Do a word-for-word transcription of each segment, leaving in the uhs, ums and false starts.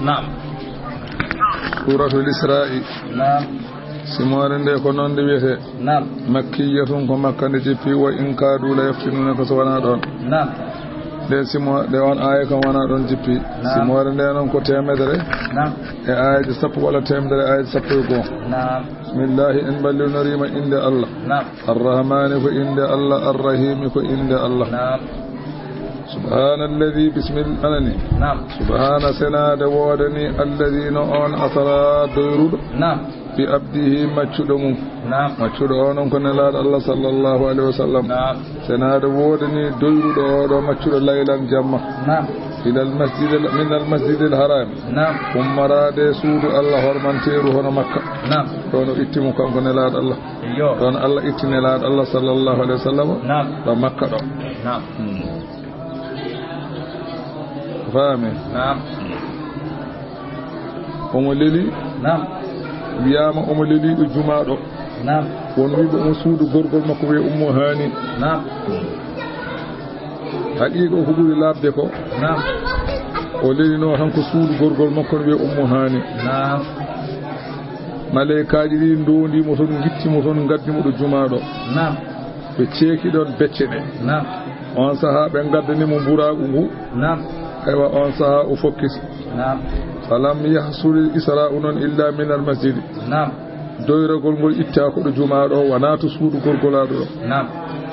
Naam. Suuratul Israa'i. Naam. Simoore nde ko noon nde wiyetee. Naam. Makkiyatun, ko Makka nde jippi, wa in kaadu la yaftinunaka, so wonaa ɗoon. Naam. Nde simo-, nde oon aaya kam wonaa ɗoon jippi. Naam. Simoore nde noon ko teemedere. Naam. E aayaaji sappo walla teemedere e aayaaji sappo e goo. Naam. Bismillaahi, en mballinorii ma innde Allah. Naam. Arrahmaani ko innde Allah, Arrahiimi ko innde Allah. Naam. Subhaana alladhi, bismil-, anani. Naam. Subhaana, senaade woodani, alladhi, no oon, asra, doyruɗo. Naam. Bi abdihi, maccuɗo mum. Naam. Maccuɗo o noon ko Nelaaɗo Allah sallallahu alayhi wa sallam. Naam. Senaade woodani doyruɗo o ɗo maccuɗo laylan jamma. Naam. Ilal masjidil, minal masjidil haram. Naam. Ummoraade suudu Allah hormanteeru hono Makka. Naam. Ɗoon o itti mo kanko Nelaaɗo Allah. Iyo. Ɗoon Allah itti Nelaaɗo Allah sallallahu alayhi wa sallam. Naam. Ɗo Makka ɗo. Naam. Hmm. Faami? Naam. Omo leli. Naam. Wiyaama omo leli ɗo jumaa ɗo. Naam. Won wiiɓe omo suudu gorgol makko wiyee Ummu Haani. Naam. Haqiiqa o ko ɓuri laaɓde ko. Naam. O lelinoo tan ko suudu gorgol makko no wiyee Ummu Haani. Naam. Maleykaaji ɗi ndondii mo toon, ngitti mo toon, ngaddi mo ɗo jumaa ɗo. Naam. Ɓe ceeki ɗoon becce ɗe. Naam. Oon sahaa ɓe ngaddani mo mburaagu ngu. Naam. Aywa, oon sahaa o fokkiti. Naam. Falam yahsulil isra'u noon illa minal masjidi. Naam. Doyragol ngol ittaa ko ɗo jumaa ɗo, wonaa to suudu gorgolaaɗo ɗo. Naam.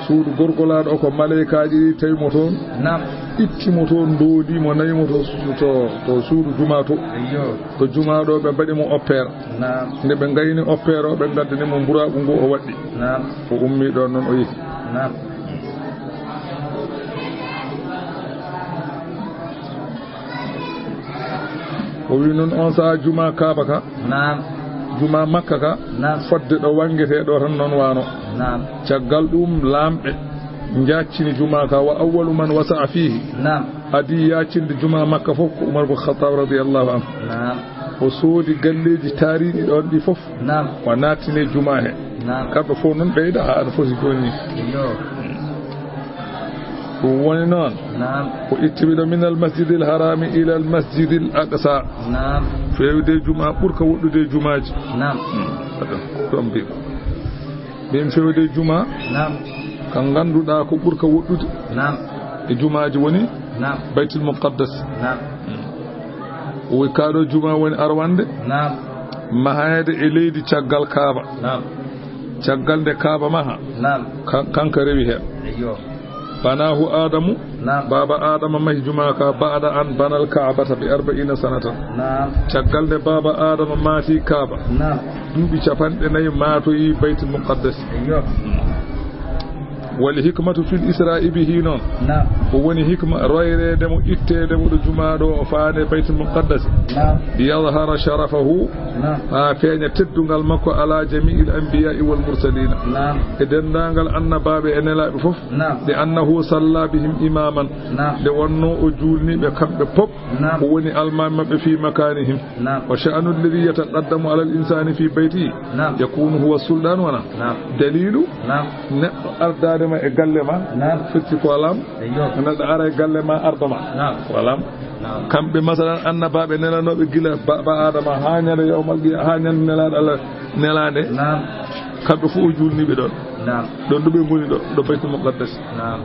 Suudu gorgolaaɗo o ko maleykaaji ɗi tawi mo toon. Naam. Itti mo toon, ndoondii mo, nawi mo to, to, to suudu jumaa to. Iyo. To jumaa ɗo ɓe mbaɗi mo oppeer. Naam. Nde ɓe ngayni oppeer o, ɓe ngaddani mo mburaagu ngu o waɗɗi. Naam. O ummii ɗoon noon o yehi. Naam. O wi noon oon sahaa jumaa Kaaba ka. Naam. Jumaa Makka ka. Naam. Fodde ɗo wanngetee ɗo tan noon waano. Naam. Caggal ɗum laamɓe njaaccini jumaa ka, wa awwalu man wasa'a fiihi. Naam. Adii yaaccinde jumaa Makka fof ko Umar bun Khattab radiyallahu anhu. Naam. O soodi galleeji taariiɗi ɗoon ɗi fof. Naam. O nattini jumaa he. Naam. Kamɓe fof noon ɓeyda haa no foti jooni ni. Iyo. Ɗum woni noon. Naam. O itti ɓe ɗo minal masjidil harami ilal masjidil aqsa. Naam. Feewde jumaa ɓurka woɗɗude jumaaji. Naam. Hmm. Ɗum mbiɗo. Ɓen feewde jumaa. Naam. Ka ngannduɗaa ko ɓurka woɗɗude. Naam. E jumaaji woni. Naam. Baytul Muqaddas. Naam. Hmm. O wi kaa ɗo jumaa woni arwannde. Naam. Maheede e leydi caggal Kaaba. Naam. Caggal nde Kaaba maha. Naam. Kan-, kanka rewi heen. Iyo. Banaahu Aadamu. Naam. Baaba Aadama mahi jumaa ka ba'da an banal Kaabata bi arba'iina sanatan. Naam. Caggal nde baaba Aadama maati Kaaba. Naam. Duuɓi capanɗe nayi maatoyi Baytul Muqaddas. Iyo. Wal hikmatu fil isra'i bihi noon. Naam. Ko woni hikma royreede mo, itteede mo ɗo jumaa ɗo, o faade Baytul Muqaddas. Naam. Liyadhhara sharafahu. Naam. Haa feeña teddungal makko ala jami'il anbiya'i wal mursalina. Naam. E denndaangal annabaaɓe e nelaaɓe fof. Naam. Li annahu salla bihim imaman. Naam. Nde wonnoo o juulni ɓe kamɓe pop. Naam. O woni almaami maɓɓe fi makanihim. Naam. Wa sha'nu alladhi yataqaddamu ala al-insani fi baytihi. Naam. Yakunu huwa sultan wana. Naam. Dalilu. Naam. Neɗɗo ardaade ma e galle ma. Naam. Firti ko alam. Eyyo. Neɗɗo ara e galle ma ardo ma. Naam. Ko alam. Naam. Kamɓe masalan annabaaɓe nelanooɓe gila ba, ba Adama haa ñande yawmal qiya-, haa ñande nelaaɗo Allah nelaande. Naam. Kamɓe fof o juulni ɓe ɗoon. Naam. Ɗoon ɗo ɓe ngoni ɗo, ɗo Baytul Muqaddas. Naam.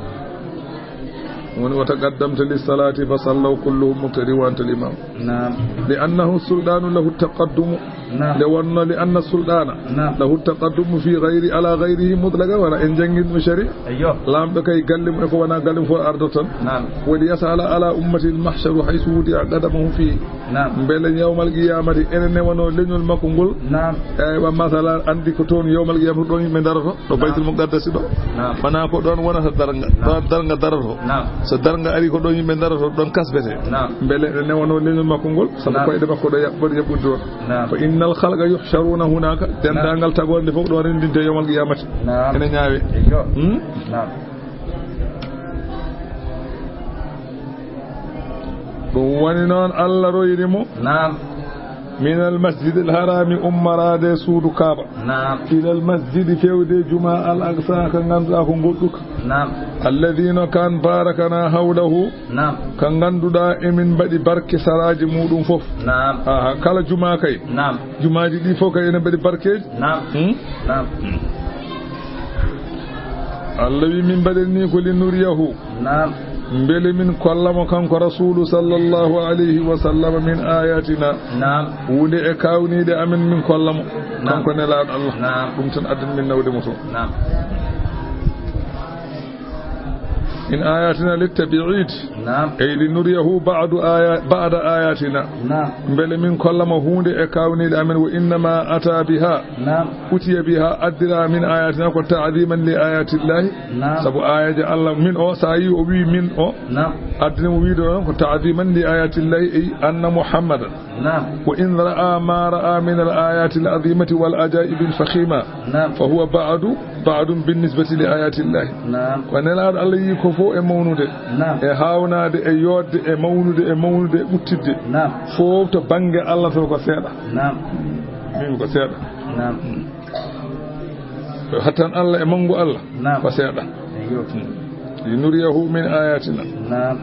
Woni, "Wa taqaddamta lis-salati fa sallaw kulluhum muqtadi wa anta al-imam." Naam. Li annahu sultanu lahu taqaddumu. Naam. Nde wonno li anna sultana. Naam. Lahu taqaddumu fi ghayri, ala ghayrihi mutlaqan, wala en jangin mo shari'a. Eyyo. Laamɗo kay galle mum e ko wona galle mum fof ardoton. Naam. Woni yasala ala ummati al-mahsharu haythu wudi'a qadamahu fi. Naam. Mbele yawmal qiyamati ene newano leñol makko ngol. Naam. Eywa, masalan, andi ko toon yawmal qiyamati ɗoon yimɓe daroto, ɗo Naam. Baytul Muqaddasi ɗo. Naam. Wona ko ɗoon wonata darnga, Naam. Ɗoon darnga daroto. Naam. So darnga ari ko ɗoon yimɓe daroto, ɗoon kasbete. Naam. Mbele ene newano leñol makko ngol, sabu Naam. Koyɗe makko ɗo yaɓɓoto yaɓɓude ɗoon. Naam. Fa innal khalqa yuhsharuna hunaka, Naam. Denndaangal tagoore nde fof ɗo renndinte yawmal qiyamati. Naam. Ene ñaawe. Eyyo. Hmm? Naam. Ɗum woni noon Allah royri mo. Naam. Min al masjidil harami, ummaraade suudu Kaaba. Naam. Ilal masjidi, fewde juma al aqsa, ka ngannduɗaa ko ngoɗɗuka. Naam. Alladhi, no kan, barakana hawlahu. Naam. Ka ngannduɗaa emin mbaɗi barke saraaji muɗum fof. Naam. Aha, kala juma kay. Naam. Jumaaji ɗi fof kay ene mbaɗi barkeeji. Naam. Hmm? Naam. Allah wi min mbaɗen ni ko li nuriyahu. Naam. Mbele min kolla mo kanko Rasulu sallallahu alayhi wa sallam min ayatina. Naam. Wonde e kawniɗe amen min kolla mo. Naam. Kanko nelaaɗo Allah. Naam. Ɗum tan addan min nawde mo to. Naam. Min ayatina littabi'id. Naam. Ay li nuriyahu ba'du aya-, ba'da ayatina. Naam. Mbele min kolla mo huunde e kawniɗe amen, wa innama ata biha. Naam. Utiya biha, addira min ayatina ko ta'diman li ayatillahi. Naam. Sabu ayaji Allah min o, sa yi o wi min o. Naam. Addina mo wiide on ko ta'diman li ayatillahi, ay anna Muhammadan. Naam. Wa in ra'a ma ra'a min al ayati al azimati wal ajaibi al fakhima. Naam. Fa huwa ba'du, ba'dun bin nisbati li ayatillahi. Naam. Ko nelaaɗo Allah yi ko fof e mawnude. Naam. E hawnaade, e yodde, e mawnude, e mawnude, e ɓuttidde. Naam. Fof to bannge Allah to ko seeɗa. Naam. Min ko seeɗa. Naam. Hattan Allah e manngu Allah. Naam. Ko seeɗa. Eyyo. Li nuriyahu min ayatina. Naam.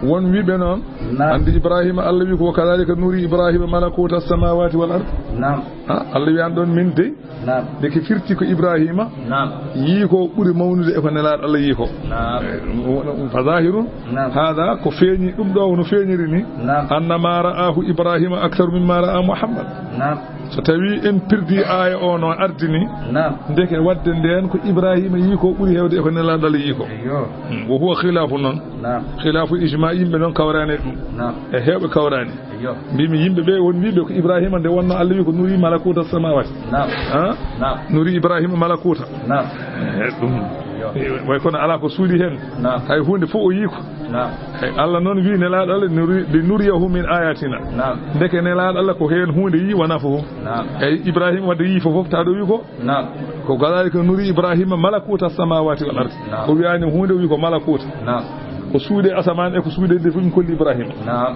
Won wiɓe noon. Naam. Anndi Ibrahima, Allah wi ko, "Wa kadhalika nuri Ibrahima malakuta samawati wal ard." Naam. Ha, Allah wi an ɗon min dey. Naam. Nde ke firti ko Ibrahima. Naam. Yii ko ɓuri mawnude e ko nelaaɗo Allah yii ko. Naam. Eh, ɗum, ɗum, fa zahirun. Naam. Hada ko feeñi, ɗum ɗo no feeñiri ni. Naam. Anna ma ra'ahu Ibrahima aktharu mimma ra'a Muhammad. Naam. So tawi en pirdi aaya o no ardini. Naam. Ndeke wadde nden ko Ibrahima yii ko ɓuri hewde e ko nelaaɗo Allah yii ko. Eyyo. Hmm, wo huwa khilafu noon. Naam. Khilafu ijma, yimɓe noon kawrani e ɗum. Naam. E heewɓe kawrani. Eyyo. Mbimi yimɓe ɓe won wiɓe ko Ibrahima nde wonno Allah wi ko nuri malakuta samawati. Naam. Ha? Naam. Nuri Ibrahima malakuta. Naam. Eh, ɗum. Eyyo. Eh, way kono ala ko suuɗi hen. Naam. Hay hunde fof o yii ko. Naam. Hey, Allah noon wi nelaaɗo Allah nuri, li nuriyahu min ayatina. Naam. Ndeke nelaaɗo Allah ko heen huunde yii wona fof. Naam. Hey, Ibrahima wadde yii fof fof, tawa ɗo wi ko. Naam. Ko kadhalika nuri Ibrahima malakuta samawati wal ardi. Naam. O wiyaani huunde, o wi ko malakuta. Naam. Ko suuɗe asamaan e ko suuɗe ɗe fof min kolli Ibrahima. Naam.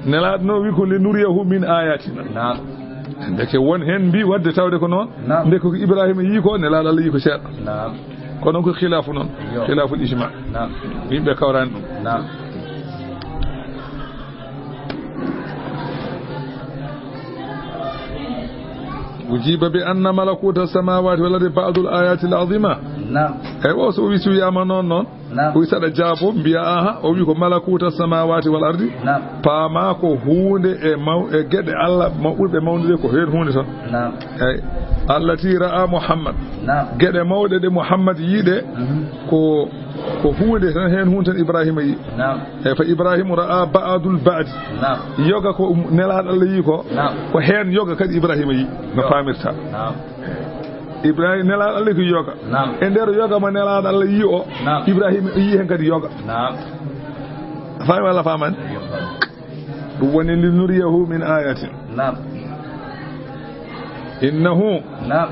Nelaaɗo noon wi ko li nuriyahu min ayatina. Naam. Ndeke won heen mbi wadde tawde ko noon. Naam. Ndeke ko Ibrahima yii ko, nelaaɗo Allah yii ko seeɗa. Naam. Kono ko khilafu noon. Yo. Khilaful ijma. Naam. Yimɓe kawrani ɗum. Naam. Ujiba bi anna malakuta samawati wal ardi ba'dul ayati al azima. Naam. Eywa, so wi so wiyama noon noon. Naam. O wi saɗa jaabo, mbiya aha, o wi ko malakuta samawati wal ardi. Naam. Paama ko huunde e maw-, e geɗe Allah mawɗe mawnude ko heen huunde tan. Naam. Eyi. Allati ra'a Muhammad. Naam. Geɗe mawɗe ɗe Muhammad yii ɗe, mhm, ko, ko huunde tan heen huunde tan Ibrahima yii. Naam. Eyi, fa Ibrahima ra'a ba'dul ba'di. Naam. Yoga ko nelaaɗo Allah yii ko, naam, ko heen yoga kadi Ibrahima yii. No, yo, faamirta. Naam. Ibrahima, nelaaɗo Allah ko yoga. Naam. E nder yoga mo nelaaɗo Allah yii o, naam, Ibrahima yii heen kadi yoga. Naam. A faami walla faamaani? Yo. Ɗum woni li nuriyahu min ayatin. Naam. Innahu. Naam.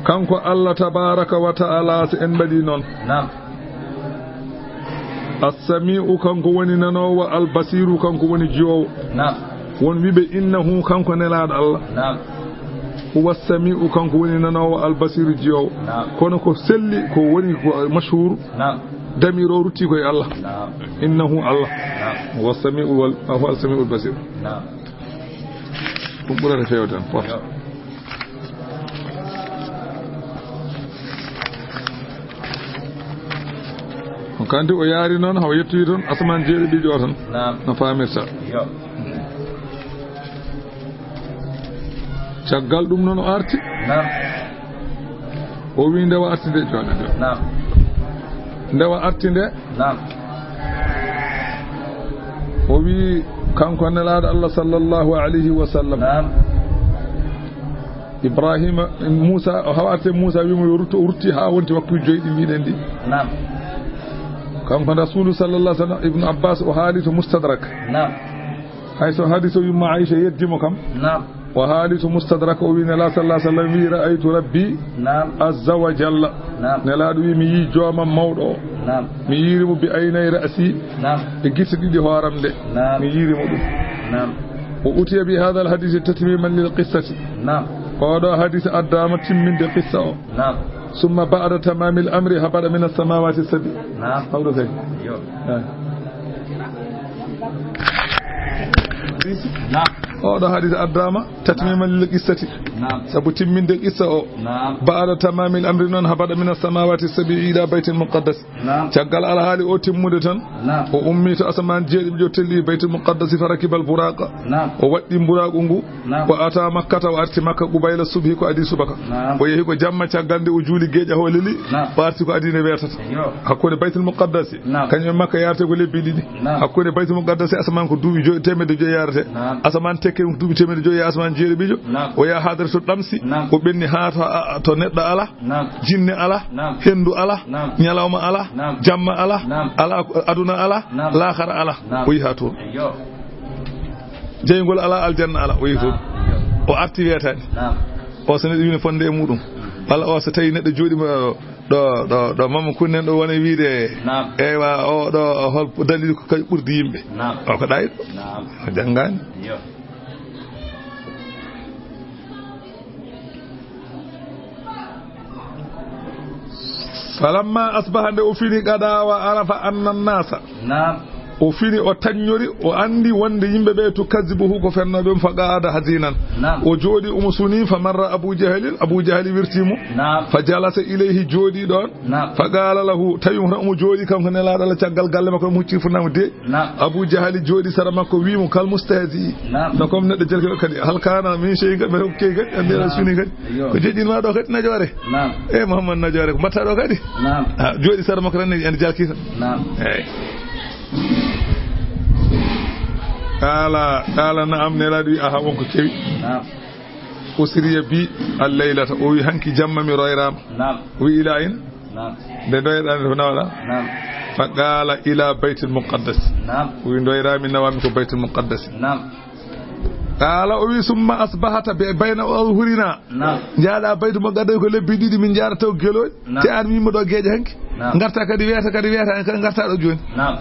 Kanko Allah tabaraka wa ta'ala, so en mbaɗi noon. Naam. As-Sami'u, kanko woni nanoowo, Al-Basiru, kanko woni jiwoowo. Naam. Won wiɓe innahu, kanko nelaaɗo Allah. Naam. Huwa as-Sami'u, kanko woni nanoowo, Al-Basiru, jiwoowo. Naam. Kono ko selli, ko woni ko mashhur. Naam. Damir o rutti koye Allah. Naam. Innahu Allah. Naam. Huwa as-Sami'u wal, huwa as-Sami'u al-Basir. Naam. Ɗum ɓurata feewde tan, fota. Yo. Ko kanti o yaari noon, hawa yettoyi toon, asamaan jeeɗiɗi ɗi o tan. Naam. No faamirta. Yo. Caggal ɗum noon o arti. Naam. O wi ndewa arti nde, jooɗo nde. Naam. Ndewa arti nde. Naam. O wi kanko nelaaɗo Allah sallallahu alayhi wa sallam. Naam. Ibrahima, Muusa, o hawa arte Muusa, wi mo yo rutto, o rutti haa wonti waktuuji joyi ɗi mbiɗen ɗi. Naam. Kanko Rasulu sallallahu alayhi wa sallam, Ibnu Abbas o haali to Mustadrak. Naam. Hay so hadis o yumma Aisha yeddi mo kam. Naam. O haali to Mustadrak, o wi Nela sallallahu alaihi wasallam wi, "Ra'aytu Rabbi Naam. Azza wa Jalla." Naam. Nelaaɗo wi, "Mi yii joomam mawɗo o." Naam. "Mi yiiri mo bi aynay ra'si." Naam. "E gite ɗiɗi hooram nde." Naam. "Mi yiiri mo ɗum." Naam. O utiya bi hadha al-hadith tatmiman lil qissati. Naam. Oɗo hadith addaama timminde qissa o. Naam. Summa ba'da tamamil amri habata min as-samawati as-sab'i. Naam. Hawɗo kay. Yo. Eh. Naam. Oɗo hadith addaama tatmiman lil qissati. Naam. Sabu timminde qissa o. Naam. Ba'da tamamil amri noon habata min as-samawati as-sab'i ila baytil muqaddas. Naam. Caggal alhaali o timmude tan, Naam. O ummi to asamaan jeeɗiɗi, o telli Baytul Muqaddasi, fa rakibal buraqa. Naam. O waɗɗi buraqu ngu. Naam. O ata Makkata, o arti Makka qubayla subhi, ko adii subaka. Naam. O yehi ko jamma, caggal nde o juuli geeƴa hooleli, Naam. O arti ko adii nde weetata. Yo. Hakkunde Baytul Muqaddasi, Naam. Kañum e Makka yarate ko lebbi ɗiɗi. Naam. Hakkunde Baytul Muqaddasi, asamaan ko duuɓi joy-, teemedde joyi yarate. Naam. Asamaan tekke ko duuɓi teemedde joyi, asamaan jeeɗiɗo. Naam. O yaha hadara to ɗamsi, Naam. O ɓenni haa to, a, to neɗɗo ala. Naam. Jinne ala, Naam. Henndu ala, Naam. Ñalawma ala, Naam. Jamma ala, Naam. Ala ko, aduna ala, Naam. Laakhara ala. Naam. O yaha toon. Eyyo. Jeyngol ala, aljanna ala, o yahi toon. Naam. Eyyo. O arti weetaani. Naam. O so neɗɗo wini fonde e muɗum. Walla o so tawi neɗɗo jooɗiima ɗo, ɗo, ɗo Mama Kunnen ɗo woni wiide, Naam. Eywa, o ɗo hol dalil ko kay ɓurdi yimɓe. Naam. O ko ɗayɗo. Naam. O janngaani. Eyyo. Falamma asbaha, nde o fini, qada wa arafa anna nnasa. Naam. O fini, o taññori, o anndi wonde yimɓe ɓe tukazzibuhu ko fennooɓe ɗum, fa qa'ada hazinan. Naam. O jooɗi, omo suni, fa marra Abu Jahlin, Abu Jahli wirti mo. Naam. Fa jalasa ilayhi, jooɗi ɗoon. Naam. Fa qala lahu, tawi mo tan omo jooɗi kanko Nelaaɗo Allah caggal galle makko, omo hucciti fuɗnaango de. Naam. Abu Jahali jooɗi sara makko, wi mo, "Kal mustahzi." Naam. No comme neɗɗo jalkiiɗo kadi. "Hal kana min shay'in kadi, mbeɗa hokki kadi, a mbiya Naam. Suni kadi. Ayyo. Ko joƴƴinma ɗo kadi najoore." Naam. E Muhammad najoore, ko mbatta ɗo kadi? Naam. Ah, jooɗi sara makko tan ne, ene jalkita. Naam. Eyyi. Qala, qala, "Na'am," Nelaaɗo wi, "Aha, won ko kewi." Naam. "Usriya bi al-laylata," o wi, "Hanki jamma mi royraama." Naam. O wi, "Ila ayna?" Naam. "Nde ndoyɗaa nde, to nawɗaa?" Naam. Fa qala, "Ila Baytil Muqaddas." Naam. O wi, "Ndoyraami, nawaami ko Baytil Muqaddas." Naam. Qala, o wi, "Summa asbahata be bayna azhurina." Naam. Njaaɗa Baytul Muqaddas ko lebbi ɗiɗi, min njaara taw gelooɗi. Naam. Te aan mi yimma ɗo geeƴa hanki. Naam. Ngarta kadi weeta, kadi weeta, en kadi ngarta ɗo jooni. Naam.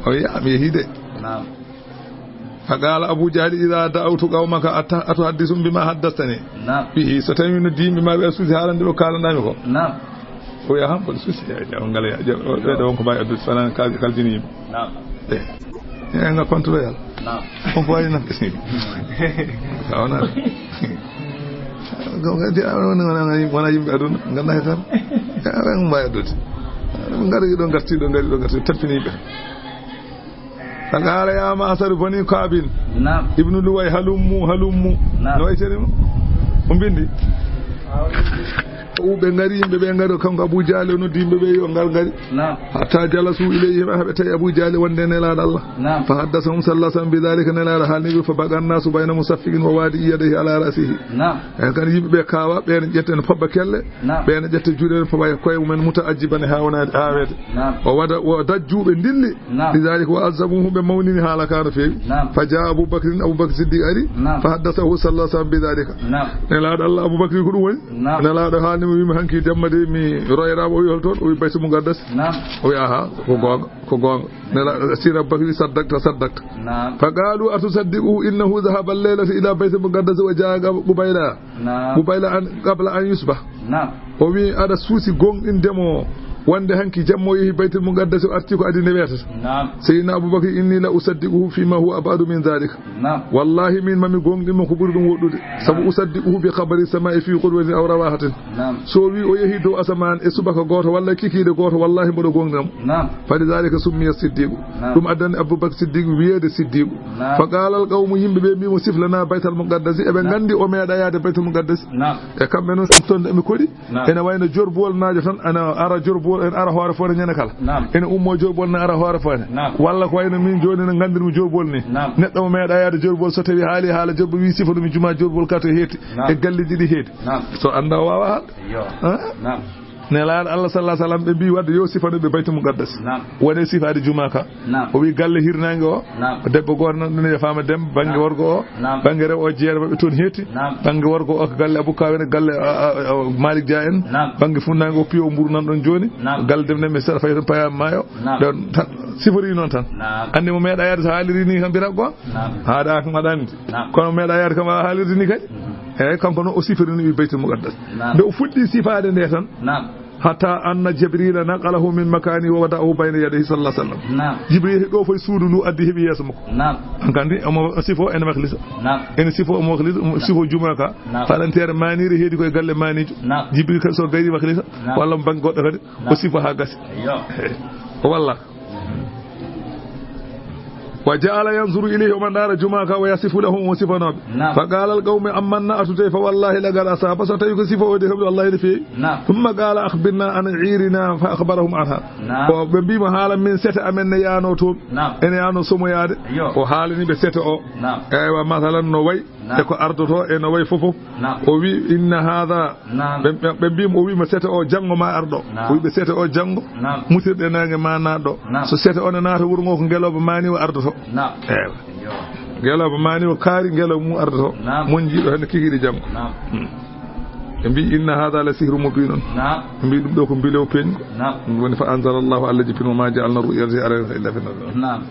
O wi, "A, mi yehi de." Naam. Fa qala Abu Jahli, "Idha da'awtu qawmaka ata-, atuhaddithum bima haddathani Naam. Bihi." So tawi mi noddi yimɓe ma ɓe, a suusi haalande ɓe ko kaalanɗaami ko. Naam. O wiya, "Han, mboɗo suusi, ya, ya, on ngala, ya, ya, o, ɓeɗo won ko mbawi addude, so wonaa kal-, kaljini yimɓe." Naam. Eh. Eh, nga kontuɗo yalla. Naam. On ko wawi nafde. Ka wona. Ko kadi, a, wona, wona, wona yimɓe aduna, ngannda hay tan. Ya, ɓe ko mbawi addude. Ngari ɗo, ngarti ɗo, ngari ɗo, ngarti, tampini yimɓe. Fa qala, "Ya ma'shara bani Ka'bin." Naam. "Ibnu Luway, halummu, halummu." Naam. No waytiri mo? O mbindi. O ɓe ngari, yimɓe ɓe ngari, kanko Abu Jahli o noddi yimɓe ɓe, yo ngar ngari. Naam. Hatta jalasu ilayhi, haa ɓe tawi Abu Jahli wonde Nelaaɗo Allah. Naam. Fa haddasahum sallallahu alaihi wasallam bi dhalika, Nelaaɗo haalni ɓe, fa baqa an-nasu bayna musaffiqin wa wadi yadayhi ala ra'sihi. Naam. En kan yimɓe ɓe kaawa, ɓe ne ƴetta ne pobba kelle, Naam. Ɓe ne ƴetta juuɗe ne pobba koye mumen muta'ajjiban haa wona haa weete. Naam. O wada, o dajju ɓe ndilli. Naam. Lidhalika wa azzamuhu, ɓe mawnini haala ka no feewi. Naam. Fa jaa Abu Bakrin, Abu Bakr Siddiq ari. Naam. Fa haddasahu sallallahu alaihi wasallam bidhalika. Naam. Nelaaɗo Allah, Abu Bakri ko ɗum woni? Naam. Nelaaɗo haalni mo, wiimo hanki jamma de mi royraama, o wi hol toon? O wi Baytul Muqaddas. Naam. O wi aha, ko goonga, ko goonga. Nelaaɗo sira Abu Bakri saddakta, saddakta. Naam. Fa qalu atusaddiquhu innahu dhahaba al-laylata ila Baytul Muqaddas wa jaa qubayla. Naam. Qubayla an, qabla an yusbah. Naam. O wi aɗa suusi goonɗinde mo wonde hanki jamma o yehi Baytul Muqaddas o arti ko adii nde weetata. Naam. Sayyidina Abu Bakr, inni la usaddiquhu fi ma huwa ab'adu min dhalika. Naam. Wallahi min mami goonɗin mo ko ɓuri ɗum woɗɗude. Sabu Naam. Usaddiquhu bi khabari samai fi qudwatin aw rawahatin. Naam. So wi o yehi dow asamaan e subaka gooto walla kikiiɗe gooto, wallahi mboɗo goonɗina mo. Naam. Falidhalika summiya Siddiqu. Naam. Ɗum addani Abu Bakr Siddiq wiyeede Siddiqu. Naam. Fa qala al qawmu, yimɓe ɓe mbi mo sif lana Baytal Muqaddas. Eɓe Naam. Nganndi o meeɗa yaade Baytal Muqaddas. Naam. E kamɓe noon, ɗum toon ɓe kori. Naam. Ene wayno jorbuwol naajo tan, ene ara jorbuwol, ene ara hoore foore ñande kala. Naam. Ene ummo jorbuwol ne ara hoore foore. Naam. Walla ko wayno min jooni no nganndirmi jorbuwol ni. Naam. Neɗɗo mo meeɗa yaade jorbuwol, so tawi haali haala jorbuwol, wi sifa ɗum juma jorbuwol ka to heeti. Naam. E galle ɗiɗi heeti. Naam. So annda o waawa haalde. Yo. Ha? Naam. Nelaaɗo Allah sallallahu alaihi wasallam, ɓe mbi wadde yo sifano ɓe Baytul Muqaddas. Naam. Wone sifaade jumaa ka. Naam. O wi galle hirnaange o. Naam. Ko debbo gooto nan ɗum e faama dem bannge Naam. worgo o. Naam. Bannge rewo o jeere maɓɓe toon heetti. Naam. Bannge worgo o ko galle Abou Kawene, galle, a, a, a, Malick Dia en. Naam. Bannge funnaange o piyo mburu nan ɗon jooni. Naam. Galle dem ne mi sara fayi toon paya maayo. Naam. Ɗon tan sifori noon tan. Naam. Anndi mo meeɗa yaade so haaliri ni kam bira go. Naam. Haaɗa kam aɗa anndi. Naam. Kono meeɗa yaade kam a haalirde ni kadi. Mhm. Eyyi, kanko noon o sifirini ɓe Baytul Muqaddas. Naam. Nde o fuɗɗi sifaade nde tan, Naam. Hatta anna Jibrila naqalahu min makani wa wada'ahu bayna yadayhi sallallahu alaihi wasallam. Naam. Jibril ɗo foy suudu ndu addi heɓi yeeso makko. Naam. An kandi omo sifo ene makhlisa. Naam. Ene sifo omo makhlisa, omo sifo jumaa ka. Naam. Faɗanteere maniri heedi koye galle manijo. Naam. Jibril kadi so gayri makhlisa, Naam. walla mo bannge goɗɗo kadi, Naam. o sifo ha gasi. Eyyo. O walla. Wa ja'ala yanzuru ilayhi, omo ndaara jumaa ka, wa yasifu lahu, omo sifanoɓe. Naam. Fa qala al qawmi, amma na'atu de, fa wallahi laqad asaba, so tawi ko sifo o de, heɓde Allah ene feewi. Naam. Thumma qala akhbirna an irina, fa akhbarahum anha. Naam. O ɓe mbi mo haala min sete amen ne yaano toon. Naam. Ene yaano somoyaade. Yo. O haalani ɓe sete o. Naam. Eywa, masalan no way. Naam. E ko ardoto e no way fof fof. Naam. O wi, "Inna hadha." Naam. Ɓe, ɓe, ɓe mbi mo, o wi mo, "Sete o janngo ma arɗo." Naam. O wi ɓe, "Sete o janngo." Naam. Mutirɗe naange ma naatɗo. Naam. So sete o ne naata wuro ngo ko ngelooba maani o ardoto. Naam. Eewa. Yo. Ngelooba maani o kaari, ngelooba mum ardoto. Naam. Mon jiiɗo heen kikiiɗe janngo. Naam. Hmm. Ɓe mbi, "Inna hadha la sihru mubinun." Naam. Ɓe mbi, "Ɗum ɗo ko mbilew peeñgo." Naam. Ɗum woni, "Fa anzala Allahu alla jibin wa ma ja'alna ru'ya allati arayna illa fitnatan." Naam.